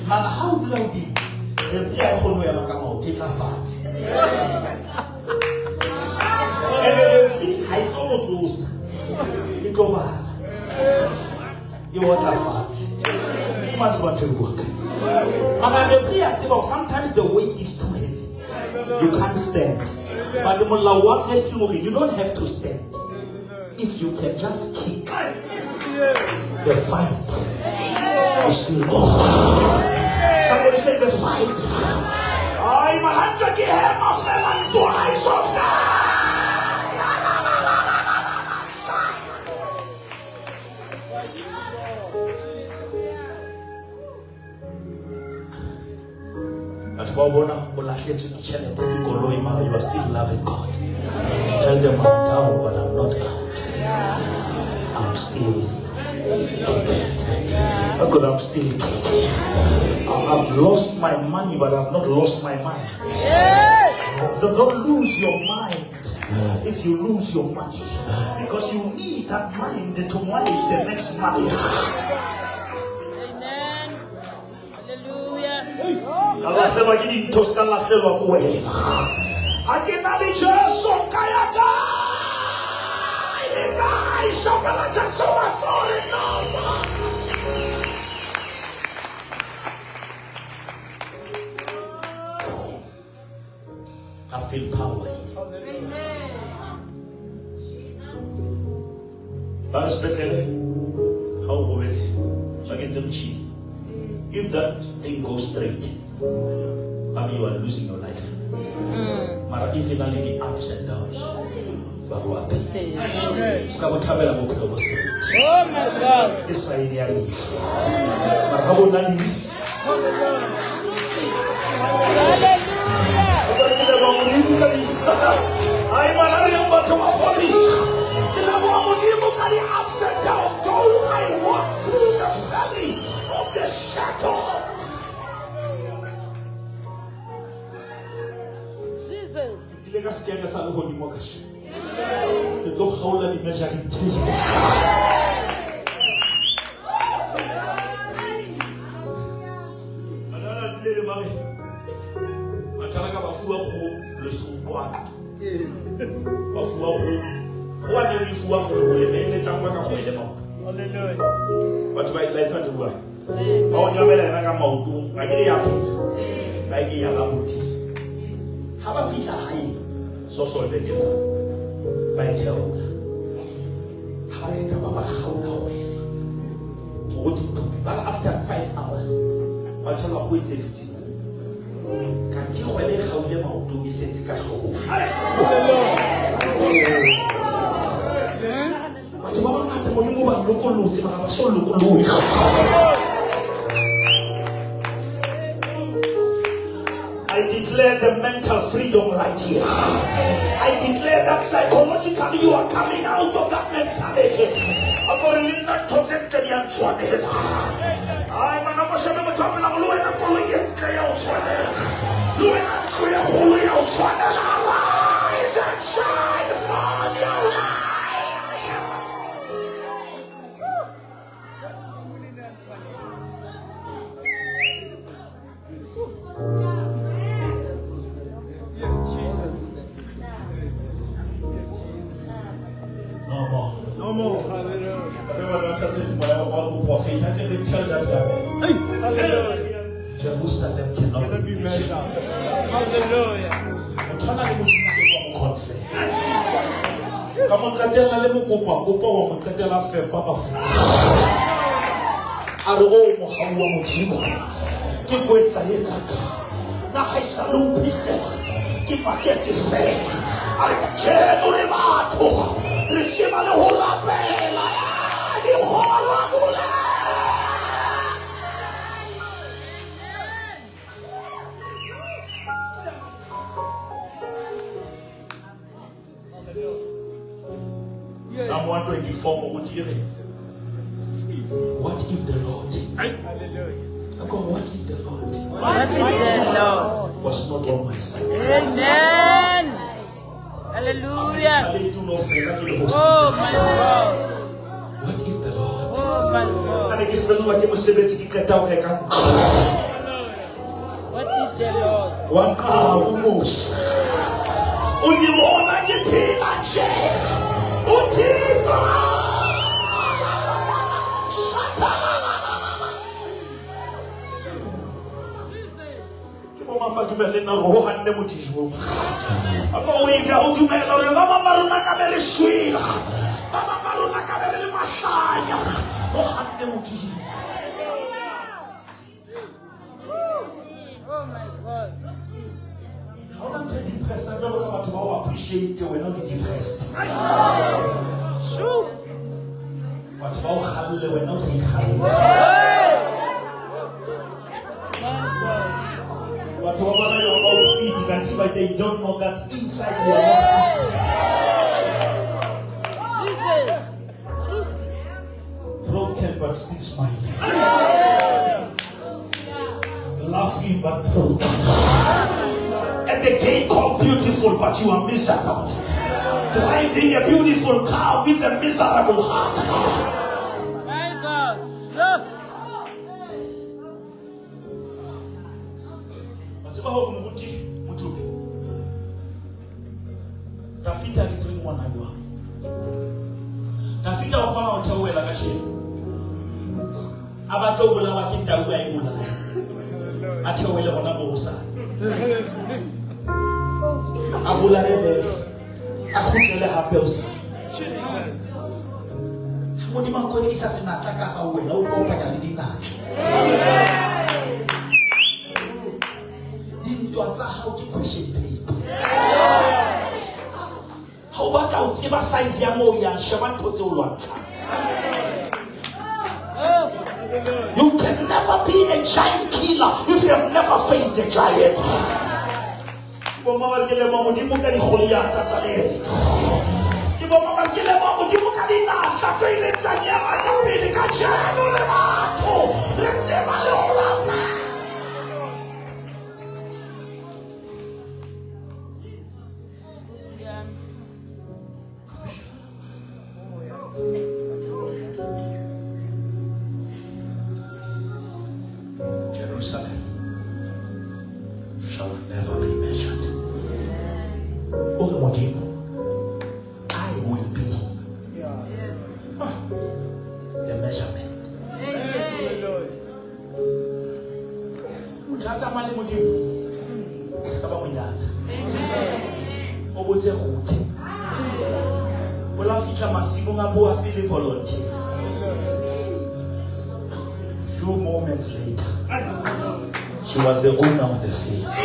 Mara ha o dula hodimo, referee ha e kgone ho ema ka maoto, e tla fatshe. And the referee ha e tlo mo tlosa. E tlo bala. E otla fatshe. Ke mang tseba ntho e buang ka? Mara referee a tseba hore sometimes the weight is too heavy. You can't stand. But the molao wa wrestling hore you don't have to stand. If you can just kick, the fight is still on. Somebody say the fight. Ai, mara ntse ke hema fela ntwa ha e so fele. Batho ba o bona o lahletswe ke tjhelete ke koloi mara you are still loving God. Tell them I'm down but I'm not out. I'm still kicking. God, I'm still kicking. I've lost my money but I've not lost my mind. Yes. Don't lose your mind if you lose your money, because you need that mind to manage the next money. Amen. Hallelujah. Ka lahlelwa ke dintho se ka lahlelwa ke wena. Ha ke na le Jesu ka ya kae le kae, shapela Jesu matsoho re nama. I feel power here. Amen. Ba re sepetlele ha o robetse ba kentse motjhini. If that thing goes straight, ba re you are losing your life. Mara if e na le di-ups and downs, Ba bo apeye. Se ka bo thabela bophelo bo straight. Oh my God. Ke sign ya lefu. Mara ha bona le Hallelujah. Ke leboha Modimo ka di Ai mana re yang batho ba fodisa. Ke leboha Modimo ka di ups and down. Though I walk through the valley of the shadow of Jesus. Ke ile ka sekene sa lehodimo ka sheba. Ke tlo kgaola di-measuring tape. Banana tsile le ba re, batjha ba ka ba fuwa kgoho lesoqwana. Ba fuwa kgoho. Kgoho ha ne re e fuwa kgwele, ne e le tlangwa ka kgwele maoto. Hallelujah. Batho ba ba etsa di bua. Ba o tjamela yena ka maotong, ba ke ya phela. Ba e kenya ka boting. Ha ba fihla hae, soso le ke ba e theola. Ha ba qeta ba ba kgaola kgwele. Hore di tume. Ba re after 5 hours, ba thola kgoho e ntse dutse moo. Kanthe kgwele e kgaohile maotong e setse ka hloohong. Batho ba bangata Modimo ba lokollotse mara ba so lokolohe. I declare the mental freedom right here. I declare that psychologically you are coming out of that mentality. Akore le nna ntho tse ntle di a ntshwanela. Ai ngwana mosheme motho a phelang le wena koloi e ntle ya o tshwanela. Le wena ntlo e kgolo ya o tshwanela. Arise and shine for your light. No more. No more. Hallelujah. Hallelujah. Jerusalem cannot be measured. Hallelujah. Motho a na le Modimo ke wa mo confirm. Ka mo qetella le mokopa kopa wa mo qetella fepa bafutsa. A re o mohau wa Modimo ke kwetsa e kaka. Na ha e sa le o phihlela ke maketse fela. A re kajeno re batho re tseba le ho rapela. Dikgoro bula. Psalm 124 moruti e re, what if the Lord, Hallelujah. I go, what if the Lord What if the Lord? was not on my side? Amen. Hallelujah. Ha le tulo fela ke le host. Oh my God. What if the Lord? Oh my Ha God. ne ke fellwa ke mosebetsi ke qeta ho reka ntlo. What if the Lord? Wa nqaba umusa. O ngibona ngiphila nje. Uthixo. Ke bo mang ba dumela le nna hore ho hanne Modimo. A ko o e ja ho dumela hore ba bang ba rona ka be re shwele. Ba bang ba rona ka be re le mahlanya. Ho hanne Modimo. Oh my God. Ha hona ntho e depressang jwalo ka batho ba o appreciate wena o le depressed. Shoo. Batho ba o kgalle wena o sa ikgalle. Hey. My God. Batho ba bona your outfit kanthe but they don't know that inside you are not fit. Jesus. Root. Broken but still smiling. Laughing but broken. At the gate called beautiful, but you are miserable. Driving a beautiful car with a miserable heart. My God. Look. Wa tseba hore moruti Motlopi, Dafita ke tsebe ngwana jwang. Dafita o kgona ho theohela kajeno. A batle ho bolawa ke tau a e bolaya. A theohele hona moo hosane. A bolaye bere. A kgutlele hape hosane. Ha Modimo a kwetlisa senatla ka hao wena o kopanya le dinatla. Dintwa tsa hao ke question paper. Ha o O batla ho tseba size ya moo o yang, sheba ntho tse o lwantshang. You can never be a giant killer if you have never faced the giant. Ke bo ba ke leboha Modimo ka dikgoliata tsa leeto. Ke bo ba ke leboha Modimo ka dinasha tse ileng tsa nyema ka pele kajeno le batho re tseba le ho bapala. Jerusalem shall never be measured. O re Modimo, I will be the measurement. Motho a tsamaya le Modimo, se ka ba mo nyatsa. O botse Ruthe. O la fihla masimong a Boase le volunteer. Few moments later, she was the owner of the fields.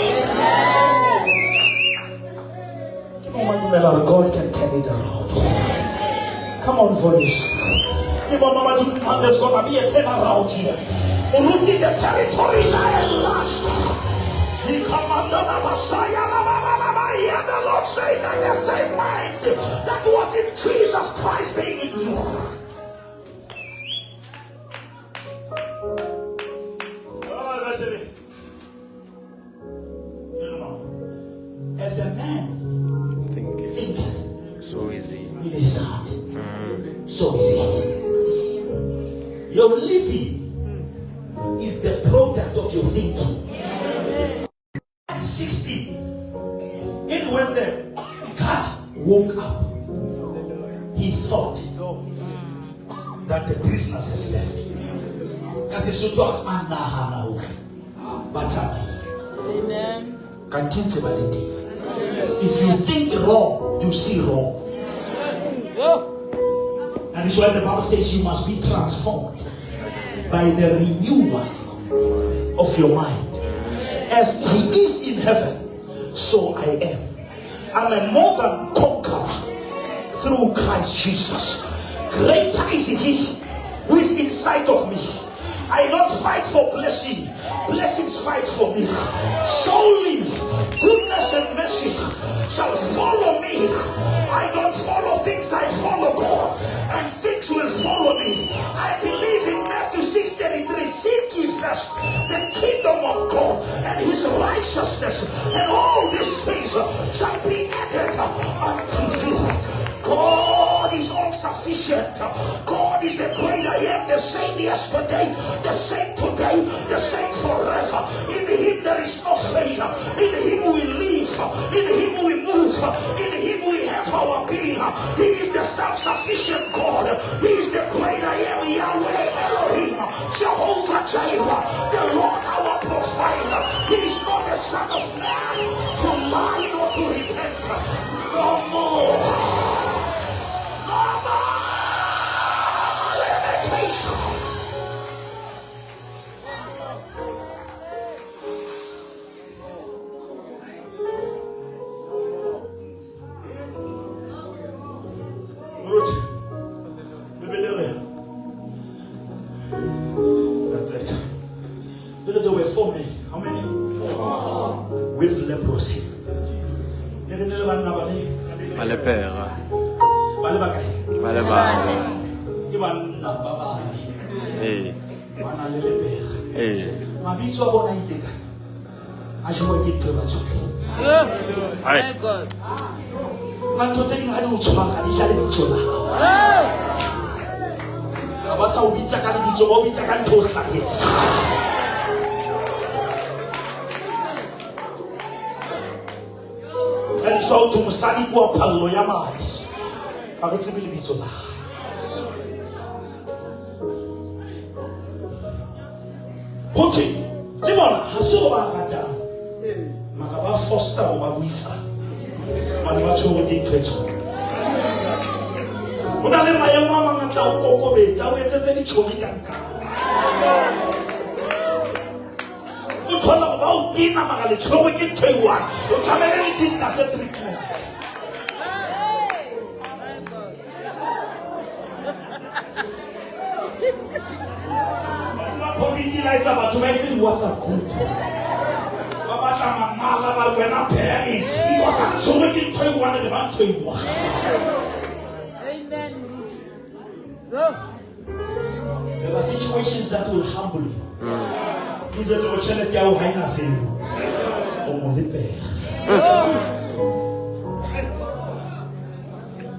Ke mo dumela hore God can turn it around. Come on, voice. Ke bo mama dumela there's gonna be a turnaround here. Uruti, the territories are enlarged. He commanded the Messiah. Hear the Lord say that the same mind that was in Jesus Christ being in you. As a man Think. thinketh So easy. in his heart, so is he. Your living is the product of your thinking. At 16, it when the God woke up, he thought that the prisoners has left. Ka Sesotho a nahana hore ba tsamaile. Amen. Kanthe ntse ba le teng. If you think wrong, you see wrong. And it's why the Bible says you must be transformed by the renewal of your mind. As he is in heaven, so I am. I'm a more than conqueror through Christ Jesus. Greater is he who is inside of me. I don't fight for blessing. Blessings fight for me. Surely goodness and mercy shall follow me. I don't follow things, I follow God, and things will follow me. I believe in Matthew 6:33. Seek ye first the kingdom of God and his righteousness, and all these things shall be added unto you. God is all sufficient. God is the great I am, the same yesterday, the same today, the same forever. In him there is no failure. In him we live. In him we move. In him we have our being. He is the self-sufficient God. He is the great I am, Yahweh Elohim, Jehovah Jireh, the Lord our provider. He is not the Son of Man to lie nor to repent. No more. No more limitation. Ruth, Bibele re. That's right. Look at there were four men. How many? Four. With leprosy. Le re ne le banna ba le Ba lepera. ba le bakae? Ba le bane. Ke banna ba bane. Ee. Ba na le lepera. Ee. Mabitso a bona a ile kae? A jewa ke ntho e ba tshotleng. Ai. My God. Ka ntho tse ding ha di o tshwara di ja lebitso la hao. Ha ba sa o bitsa ka lebitso, ba o bitsa ka ntho o hlahetse. Ka di ho thwe mosadi ke wa phallo ya madi. Ha re tsebe lebitso la hae. Ho thwe le bona ha se o ba ratang. Mara ba foster ho ba buisana. Hobane ba tshwerwe ke ntho e tshwanang. Ho na le maemo a mang a tla o kokobetsa, o etsetse ditjhomi ka nkane. O thola hore ba o tena mara le tshwerwe ke ntho e one. O tshwanele le discuss treatment. Batho ba etse di-WhatsApp group. Ba batla mamala ba re wena pheya eng. Because ha re tshwerwe ke ntho e one re ba ntho e one. Amen. Go. There are situations that will humble you. O jwetse gore tjhelete ya hao ha ena value. O mo lepega.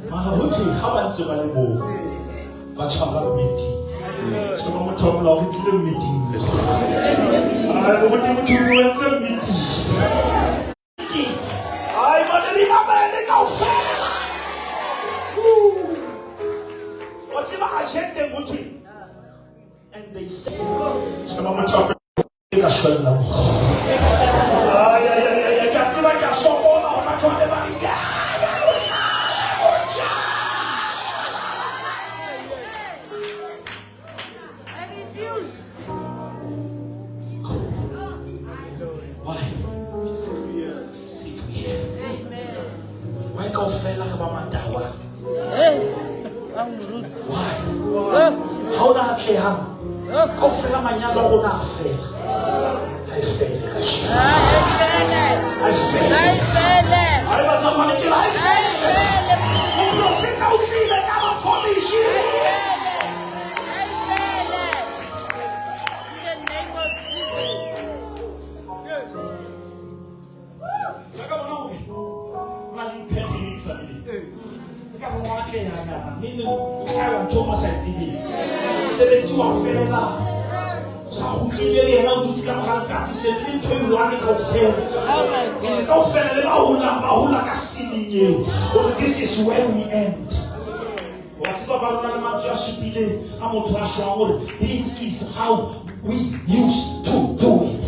Mara ho thwe ha ba ntse ba le moo, ba tshwara meeting. Sheba motho wa molao re tlile meeting. Ai, moruti motho o entse meeting. Ai, mane re mamele kaofela. O tseba agenda ho thwe. And they say, sheba motho wa ka shwella mo. Ai, ai, ai, ai, ke a tseba ke a sokola hona jwale ba re, I refuse. Why? Sick here. Amen. Why kaofela re ba matawa? Hey. I'm rude. Why? Oh. Ha o na atlehang, Oh. kaofela manyalo a rona a fela. Ha e fele ka sheko. Amen. Ha e fele. Amen. Ha e bazalwane ke re ha e fele. Moprofeta o tlile ka mafodisi. In the name of Jesus. Ya ka bona hore ho na le di-pattern di-family. E ka re wa atlehanyana, mme neng o hlahelwa ntho o sa e tsebeng. Mosebetsi wa fela. O sa kgutlile le yena o dutse ka mora letsatsi se le ntho e one kaofela. Oh my Ene God. kaofela le ba holang ba hola ka ceiling eo. Hore this is where we end. Wa tseba ba rona le mantswe a supileng a motho a shwang hore this is how we used to do it.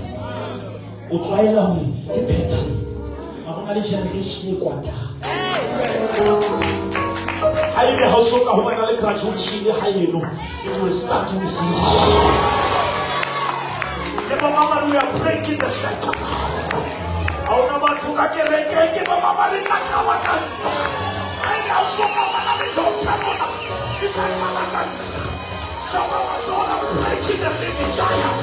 O tlwaela hore ke pattern. Ha bona le generation e kwatang. Ha ebe ha o so ka ho bana le graduation ha eno, it will start with you. Ke bo mama, we are breaking the cycle. Ha hona batho ka kerekeng, ke bo mama re tla qala ka ntwa. Ha ebe ha o so ka bana le doctor mona, e tla qala ka ntwa. Shaba matsoho, breaking the living giant.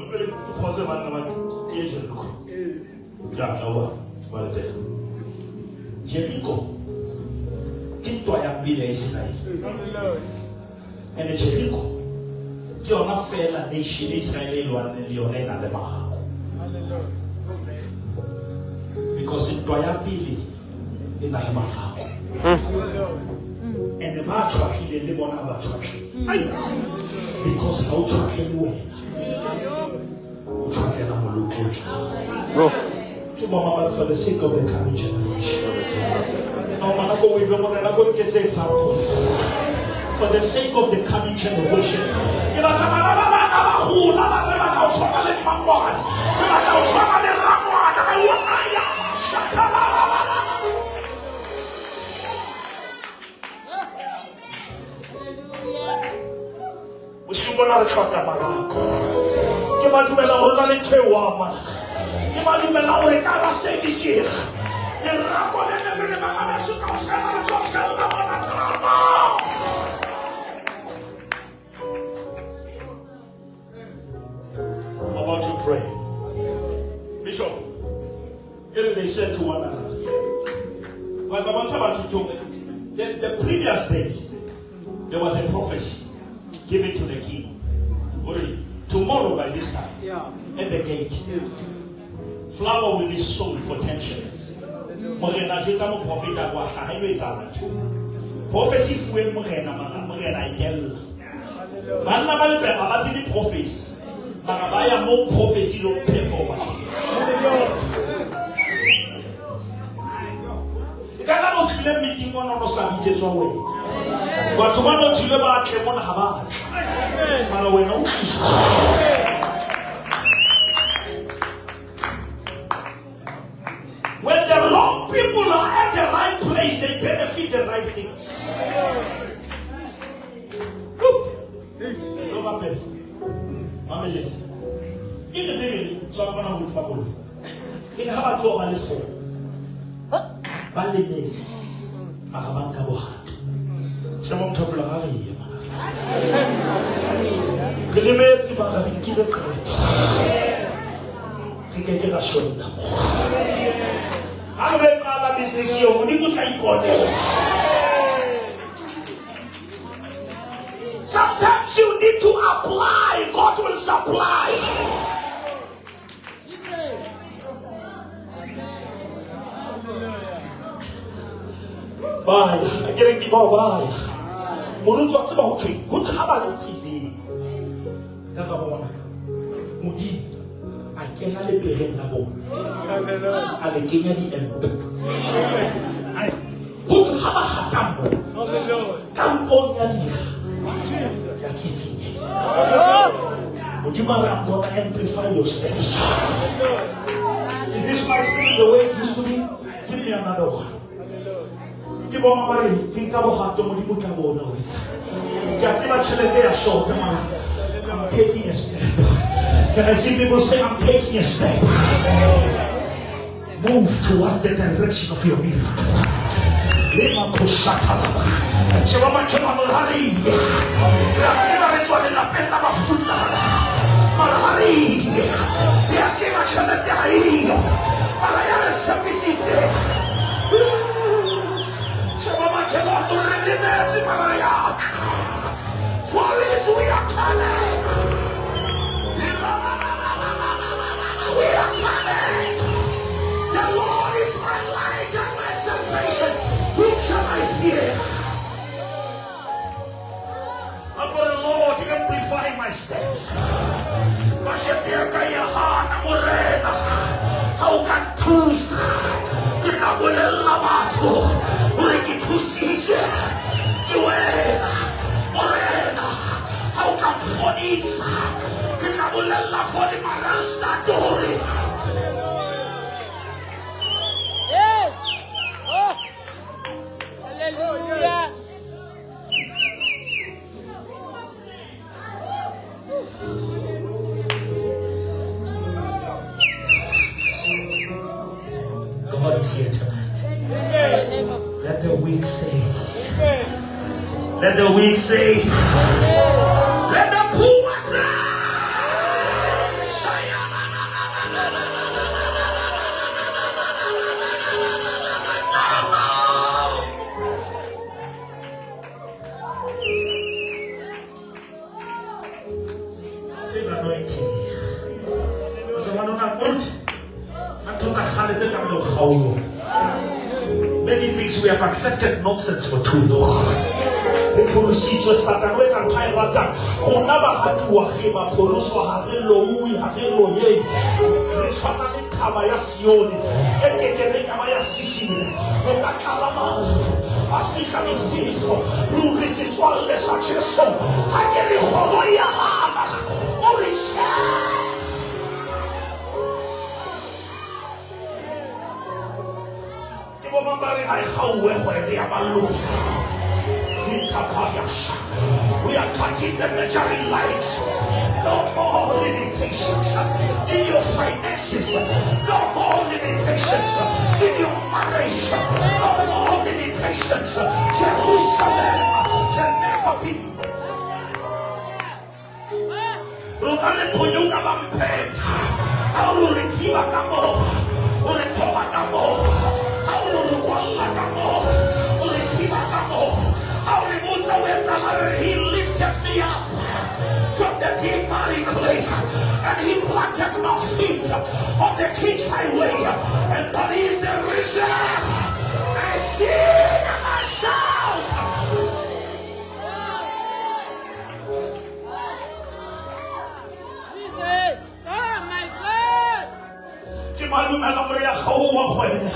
Pele ke pause banna ba ke ye Jericho. Ke a tla ho ba letela. Jericho ke ntwa ya pele ya Israel. And Jericho ke yona fela nation e Israel e lwaneng le yona e nang le marako. Because ntwa ya pele e na le marako. And ba tshwatlhileng le bona ba tshwatlhile. Because ha o tshwatlhele wena. O tshwatlela moloko o tlang. Oh. Ke bo mama for the sake of the coming generation. For the sake of the coming. No, mana ko o morena ko nketse example. For the sake of the coming generation. Ke batla bana ba bana ba hola ba re batla ho tshwana le mmangwane. Re batla ho tshwana le rangwana. I want ya shakala la la la. Hallelujah. Bosiung bona re tlhoka marako. Ke ba dumela hore na le ntho e wa mana. Ke ba dumela hore ka ba service lerako le ne le re bana beso kaofela re tlo fella mona drama. I'm about to pray. Bishop, here they said to one another. But the previous days, there was a prophecy given to the king. Already, tomorrow by this time, at the gate, flour will be sold for 10 shekels. Morena jwetsa moprofeta wa hlaha e lo etsahala tje. Prophecy fuweng morena mara morena a itella. Banna ba lepera ba tsebe prophecy. Mara ba ya mo prophecy lo performa teng. E ka nna o tlile meeting mona o no sa bitsetswa wena. Batho ba no tlile ba tle mona ha ba tla. Mara wena o tlile. When the wrong people are at the right place, they benefit the right things. Lo rapela. Mamele. E re Bibele, tswa bona ho ba bolo. E re ha ba tloha ba le four. Ba lemetse mara ba nka bohato. Sheba motho a pela ga re ye mara. Re lemetse mara re nkile qeto. Re ke ke ra shwella mo. Ha re qala business eo Modimo o tla iponela. Sometimes you need to apply, God will supply. Jesus. Baya, ke re ke bao baya. Moruti wa tseba ho thweng, ho thwe ha ba le tseleng. Ka ka bona. Modimo a kena lepereng la bona. Hallelujah. A le kenya diempe. Ho thwe ha ba hata moo, Hallelujah. kampong ya dira ya tsitsinyeha. Modimo a re, I'm gonna amplify your steps. Is this my still the way it used to be? Give me another one. Ke bona ba re ke nka bohato Modimo o tla bona ho etsa. Ke a tseba tjhelete ya short mara I'm taking a step. Can I see people say I'm taking a step? Move towards the direction of your miracle. Lema koshatalaba. Sheba makhelwane hore ha re ile. Re a tseba re tswa lelapeng la mafutsana. Mara ha re ile. Re a tseba tjhelete ha eyo. Mara ya re tshepisitse. Sheba makhelwane hore re lemetse mara re ya tla. Follies, we are coming. We are coming. The Lord is my light and my salvation. Whom shall I fear? I've got a Lord amplify my steps. Bajete ya ka ya hana morena. Ha o ka nthusa, ke tla bolella batho hore ke thusitswe ke wena. Morena, ha o ka mfodisa, ke tla bolella for the Maralstad hore Yes. Oh. Hallelujah. God is here tonight. In the name of Let the weak say. Let the weak say. Let the poor say. Same anointing. So one on that ntho tsa kgale tse tlamehile ho kgaolwa. Many things we have accepted nonsense for too long. Re pholositswe Satane o etsa ntho a e ratang. Rona baratuwa re ba pholoswa ha re louwe ha re loyeng. Re tshwana le thaba ya Sione e kekebeng ya ba ya sisinya. Ho ka tlala maru a fihla mefifo. Ruri setswalle sa Jesu ha ke re kgoro ya hana. O re tjhe. Ke bo mang ba reng ha e kgaowe kgwele ya baloi. We are cutting the measuring lines. No more limitations in your finances. No more limitations in your marriage. No more limitations. Jerusalem can never be. Rona re phonyoka ba mphetha. Ha o re thiba ka moo, o re thoba ka moo. Ha o re kwalla ka moo, o re thiba ka moo. Ha o re botsa o etsahala re, He lifted me up from the deep miry clay, and he planted my feet on the king's highway, and that is the reason I sing and I shout. Jesus. Oh my God. Ke madumela hore ya kgaoha kgwele.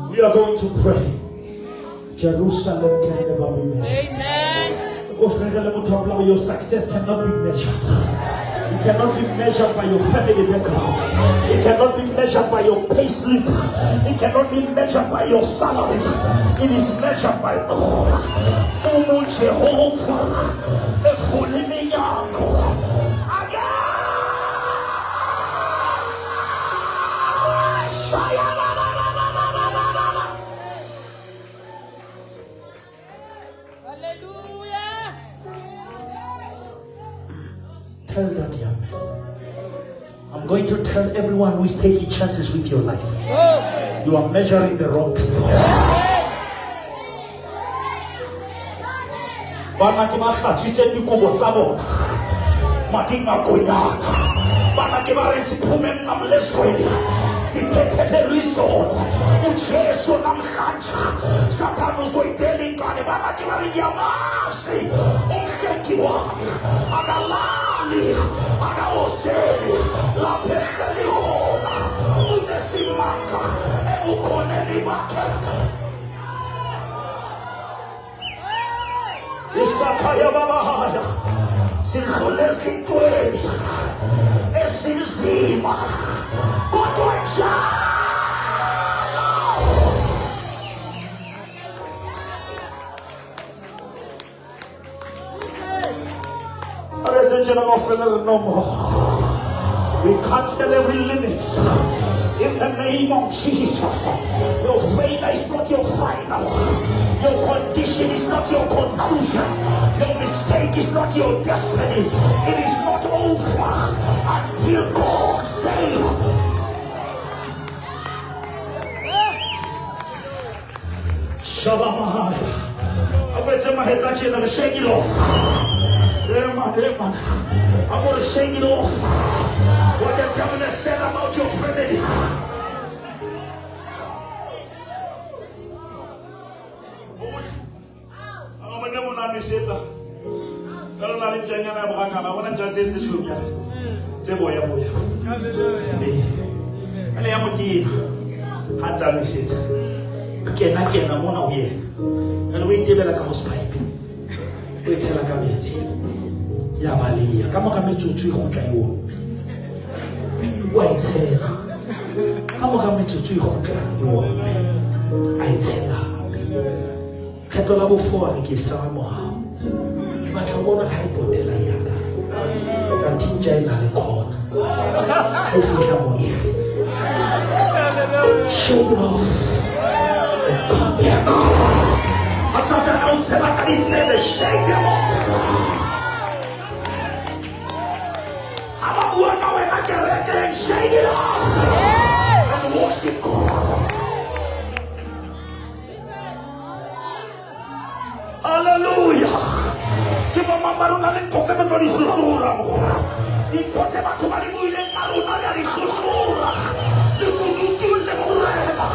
We are going to pray. Jerusalem can never be measured. Amen. Your success cannot be measured. It cannot be measured by your family background. It cannot be measured measured by your pay slip. It cannot be measured by your salary. It is measured by God. Umu Jehovah evula iminyango. Hallelujah. Tell that young man. I'm going to tell everyone who is taking chances with your life. Oh. You are measuring the wrong people. Bana ke ba hlatswitseng dikobo tsa bona mading a konyana. Bana ke ba re siphume emnqamlezweni sithethelelwe izono uJesu namhlanje. Sathane uzoyidela inkani. Bana ke ba re ngiyamazi umhlengi wami, akalali akawoseli lapho ehleli khona unesimanga ebukhoneni bakhe. Isakhaya babahaya sidlule ezintweni ezinzima kodwa njalo no more. We cancel every limit in the name of Jesus. Your failure is not your final. Your condition is not your conclusion. Your mistake is not your destiny. It is not over until God says. Shalom. Shake it off. Yeah, man, yeah, man. I'm going to shake it off. What the devil has said about your family. Ya baleya ka moga metsotso e gotla e omme wa e tshela ka moga metsotso e gotla e omme a e tshela kgetlo la bofo re ke sala mogao ke batla go bona ga e potela ya kae kanthe ntja e na le khona ga e fitlha mo e shake it off and come back. Asatana o seba ka ditsebe, shake them off. Shake it off and worship God. Hallelujah. Ke bo mang ba rona le ntho tse re tlo di hlohlora mo. Dintho tse batho ba di buileng ka rona re a di hlohlora. Lekunutu le morena.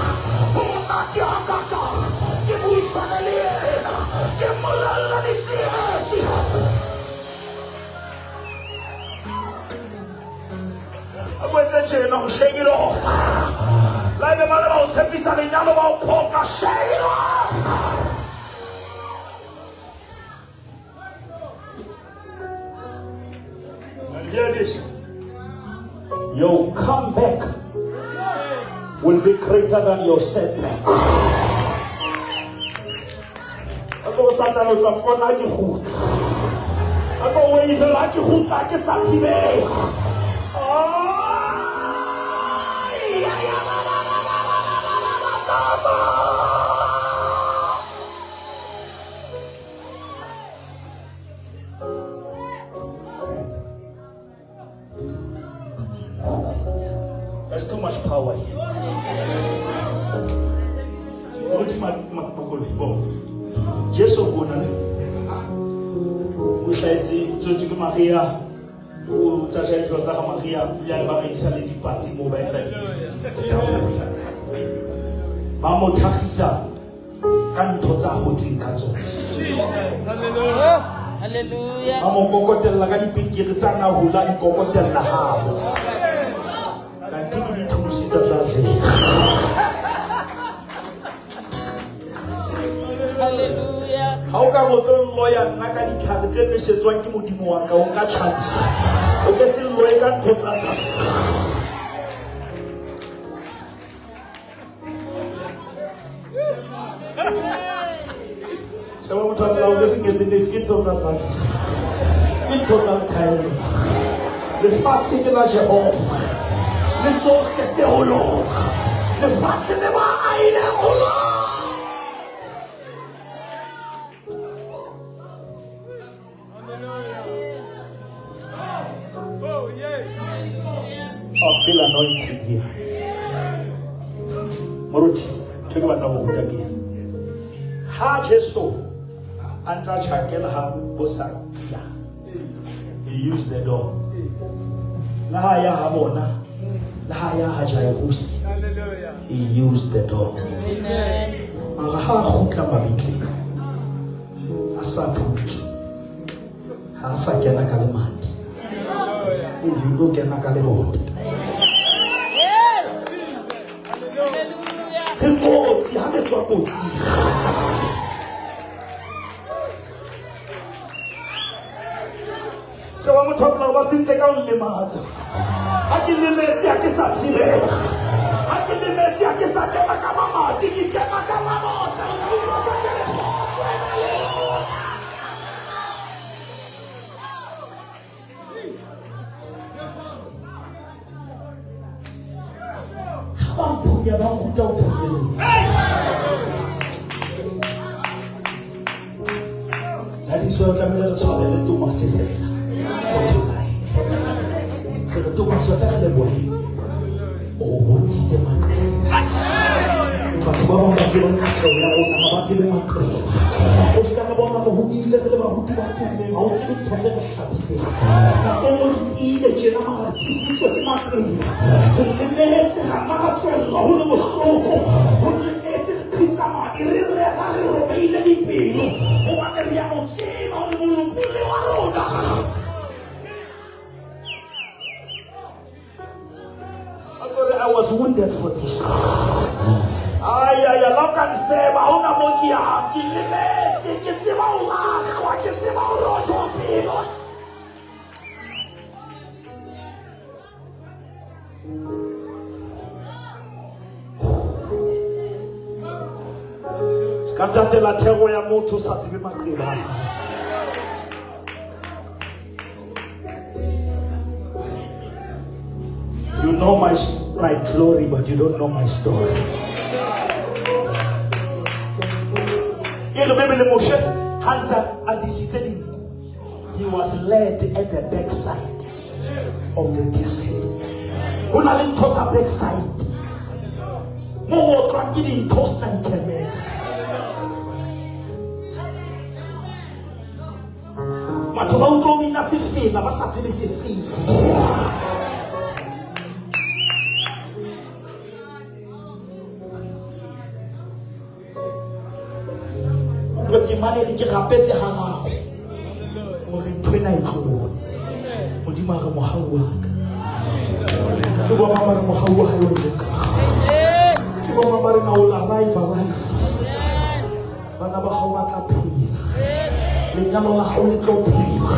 Ho monate hakakang. Ke buisane le yena. Ke mmolella ditsietsi. Shake it off. Like the man about shake it off. And hear this. Your comeback will be greater than your setback. There's too much power here. Jesu kona ne o hlaetse o tswetswe ke Maria o tsa jalo tsa ga Maria ya le ba rekisa le dipatsi mo ba etsa ditafole ba mo tlhagisa ka ntho tsa hotseng ka tsona. Hallelujah. Ba mo kokotella ka dipikiri tsa na hula di kokotella habo. Kanti ke dithulusi tsa Afrika. Hallelujah. Ha o ka botlo loya nna ka ditlhare tse nosetswang ke modimo wa ka o ka chance. O ke se loye ka ntho tsa Afrika. Sheba motho a molao ke sengetse ne se ke ntho tsa tlase. Ke ntho tsa mothaela. Lefatshe ke la Jehova. Le tsohle tse ho lona. Lefatshe le ba ahileng ho lona. Oh, yeah. I feel anointing here. Moruti, ntho e ke batlang ho ruta ke ena. Ha Jesu a ntse a tjhakela ha bo Sakia, he used the door. Le ha ya ha bona, le ha ya ha Jairus, Hallelujah. he used the door. Amen. Mara ha a kgutla mabitleng, a sa phutswe, ha a sa kena ka lemati, Hallelujah. o ilo kena ka lebota. Yes. Hallelujah. Re kotsi ha re tswa kotsing. Sheba motho wa molao ba sentse ka ho nlematsa. Ha ke lemetse ha ke sa thibela. Ha ke lemetse ha ke sa kena ka mamati, ke kena ka mamota. O tla utlwa sa ke re kgotso e na le lona. Ha ba mphunya ba nruta ho phunyeletsa. That is why o tlamehile re tshwarele Thomas fela for tonight. Re re Thomas wa tsa re leboheng. O bontshitse maqeba. Batho ba bang ba tseba katleho ya rona, ha ba tsebe maqeba. O ska re bona re hodile re le baruti ba tummeng, ha o tsebe ntho tse re hlabileng. Nako e nngwe re tiile tjena mara re tiisitswe ke maqeba. Re lemetse ra nna ra tswella ho le bohloko. Ho lemetse re qhitsa madi, re rera re robeile dipelo. Hobane re a mo tseba hore molopolli wa rona. I was wounded for this. Ay, ay, ay, la o ka nseba, ha hona mo ke yang. Ke lemetse, ke tseba ho lahlwa, ke tseba ho rojwa pelo. Se ka tatela thero ya motho o sa tsebe maqeba a hae. You know my glory, but you don't know my story. E re Bibele Moshe ha ntse a disitse dinku, he was led at the backside of the desert. Ho na le ntho tsa backside. Mo o otlwang ke dintho o sena dikemera. Batho ba utlwa o bina sefela ba sa tsebe sefifi. Utlwa temane e re ke rapetse ha raro hore ntho ena e tlohe. Modimo a re mohau wa ka. Ke bo mang ba re mohau wa hae o leka. Amen. Ke bo mang ba re na o la arrive alive. Bana ba hao ba tla phela. Lenyalo la hao le tlo phela.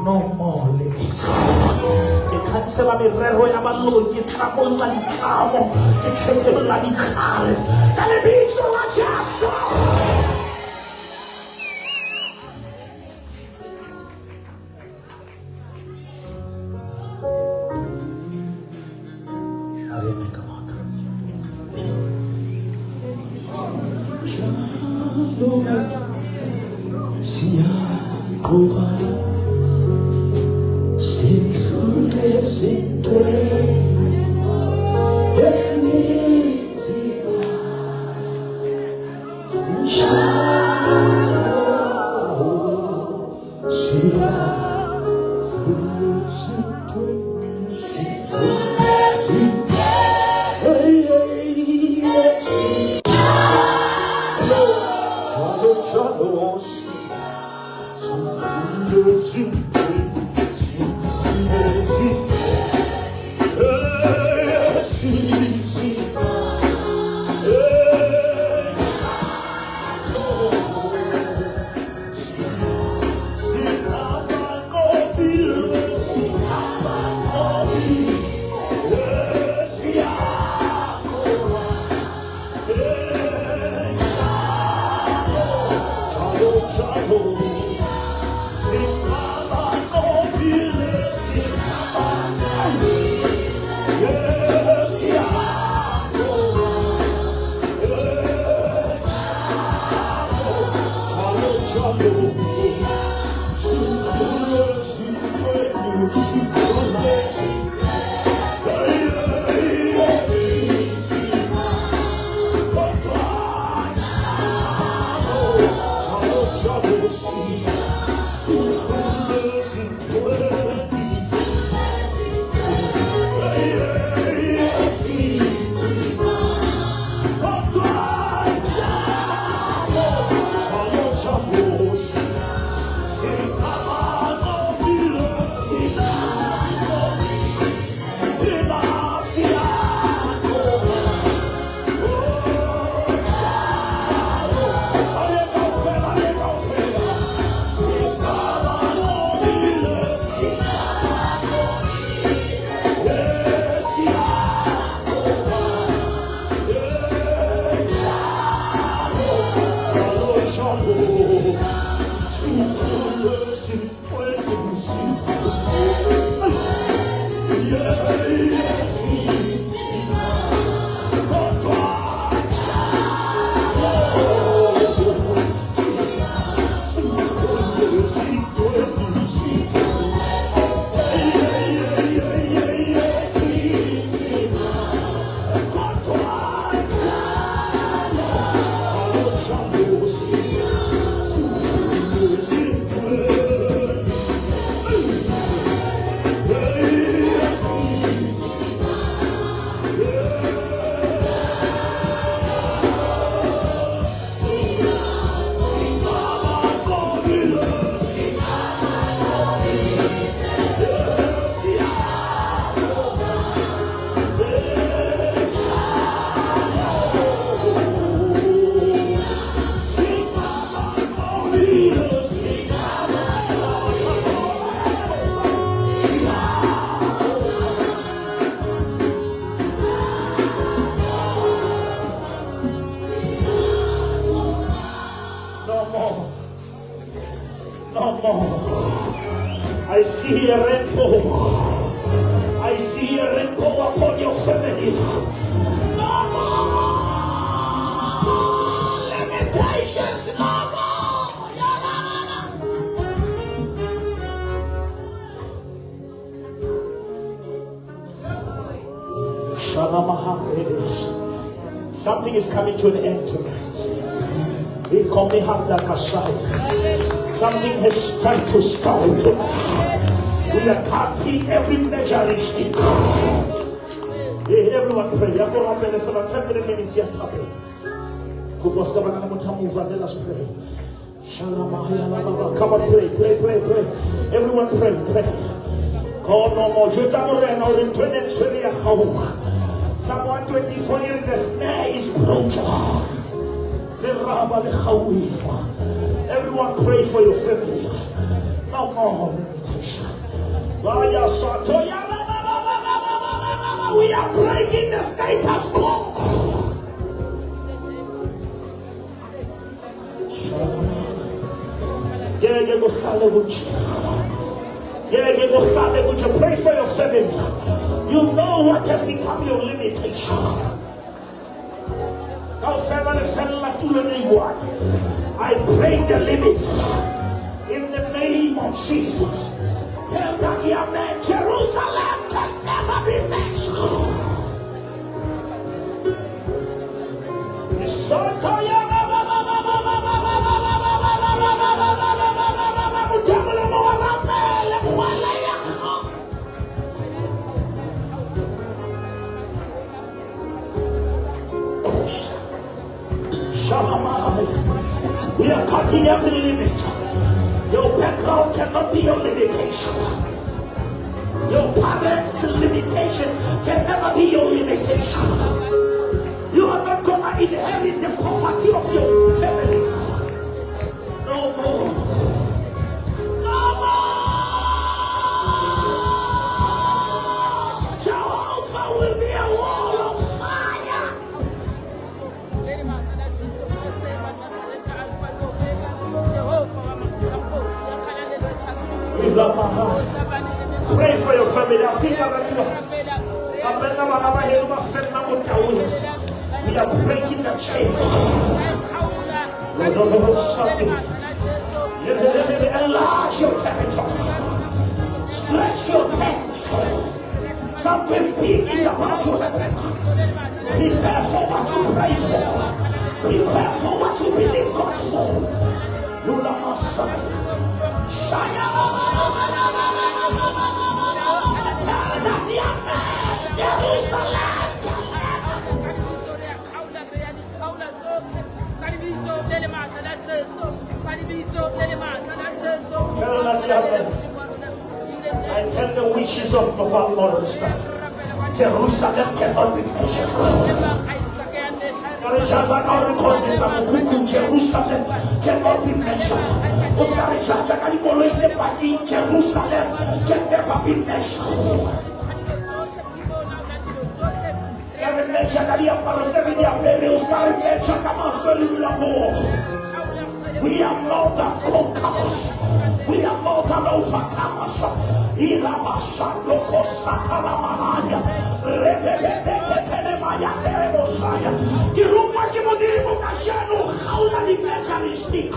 No more limits. Ke cancela merero ya baloi, ke tlamolla ditlamo, ke tshepella ditlhare. Ka lebitso la Jesu. A re eme ka maoto. Siyakuba sidlule ezintweni ezinzima. Njalo siyadlula ezintweni ezinzima. Njalo, njalo, No more. I see a rainbow. I see a rainbow upon your family. No more limitations. No more. Something is coming to an end tonight. Something has tried to stop tonight. We are cutting every measuring stick. Hey, everyone pray. Let us pray. Come on, pray, pray, pray, pray. Everyone pray, pray. Psalm 124, the snare is broken. Everyone pray for your family. No more limitation. We are breaking the status quo. Pray for your family. You know what has become your limitation. I break the limits in the name of Jesus. Tell that young man, Jerusalem can never be mentioned. We are cutting every limit. Your background cannot be your limitation. Your parents' limitation can never be your limitation. You are not going to inherit the poverty of your family. No more. No more. Jehovah will be a wall of fire. Pray for your family. We are breaking the chain. Enlarge your territory. Stretch your tents. Something big is about to happen. Prepare for what you pray for. Prepare for what you believe God for. Lula Masai. Shaya. Tell that young man, Jerusalem. Tell that young man. I tell the witches of Nova Morgenstad, Jerusalem cannot be measured. Jerusalem cannot be measured. Jerusalem can never be measured. We are more than conquerors. We are more than overcomers. Ke rongwa ke Modimo kajeno, kgaola di-measuring stick.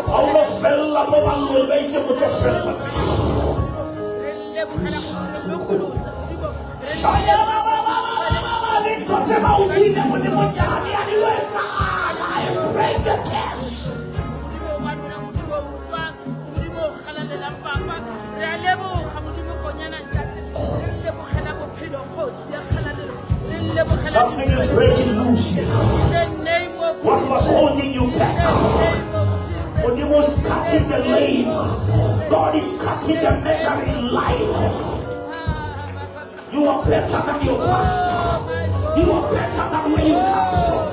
Ha o no fella mo baloi ba itseng o tlo fella teng. Shaya ba ba ba ba ba ba ba, dintho tse ba o buile Modimonyane a di lo etsahala. I break the curse. Something is breaking loose here. What was holding you back? Modimo is cutting the lane. God is cutting the measuring line. You are better than your pastor. You are better than where you come from.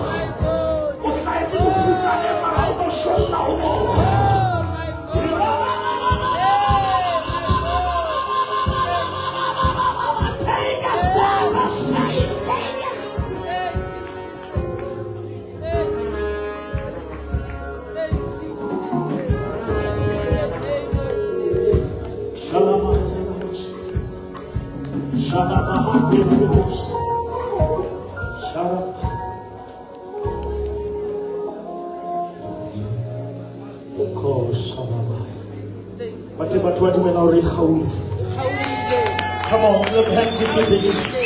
O hlahetse bofutsaneng, mara o no shwella ho moo. Take a step of faith. Take a step. Shalom. Come on, clap hands if you believe.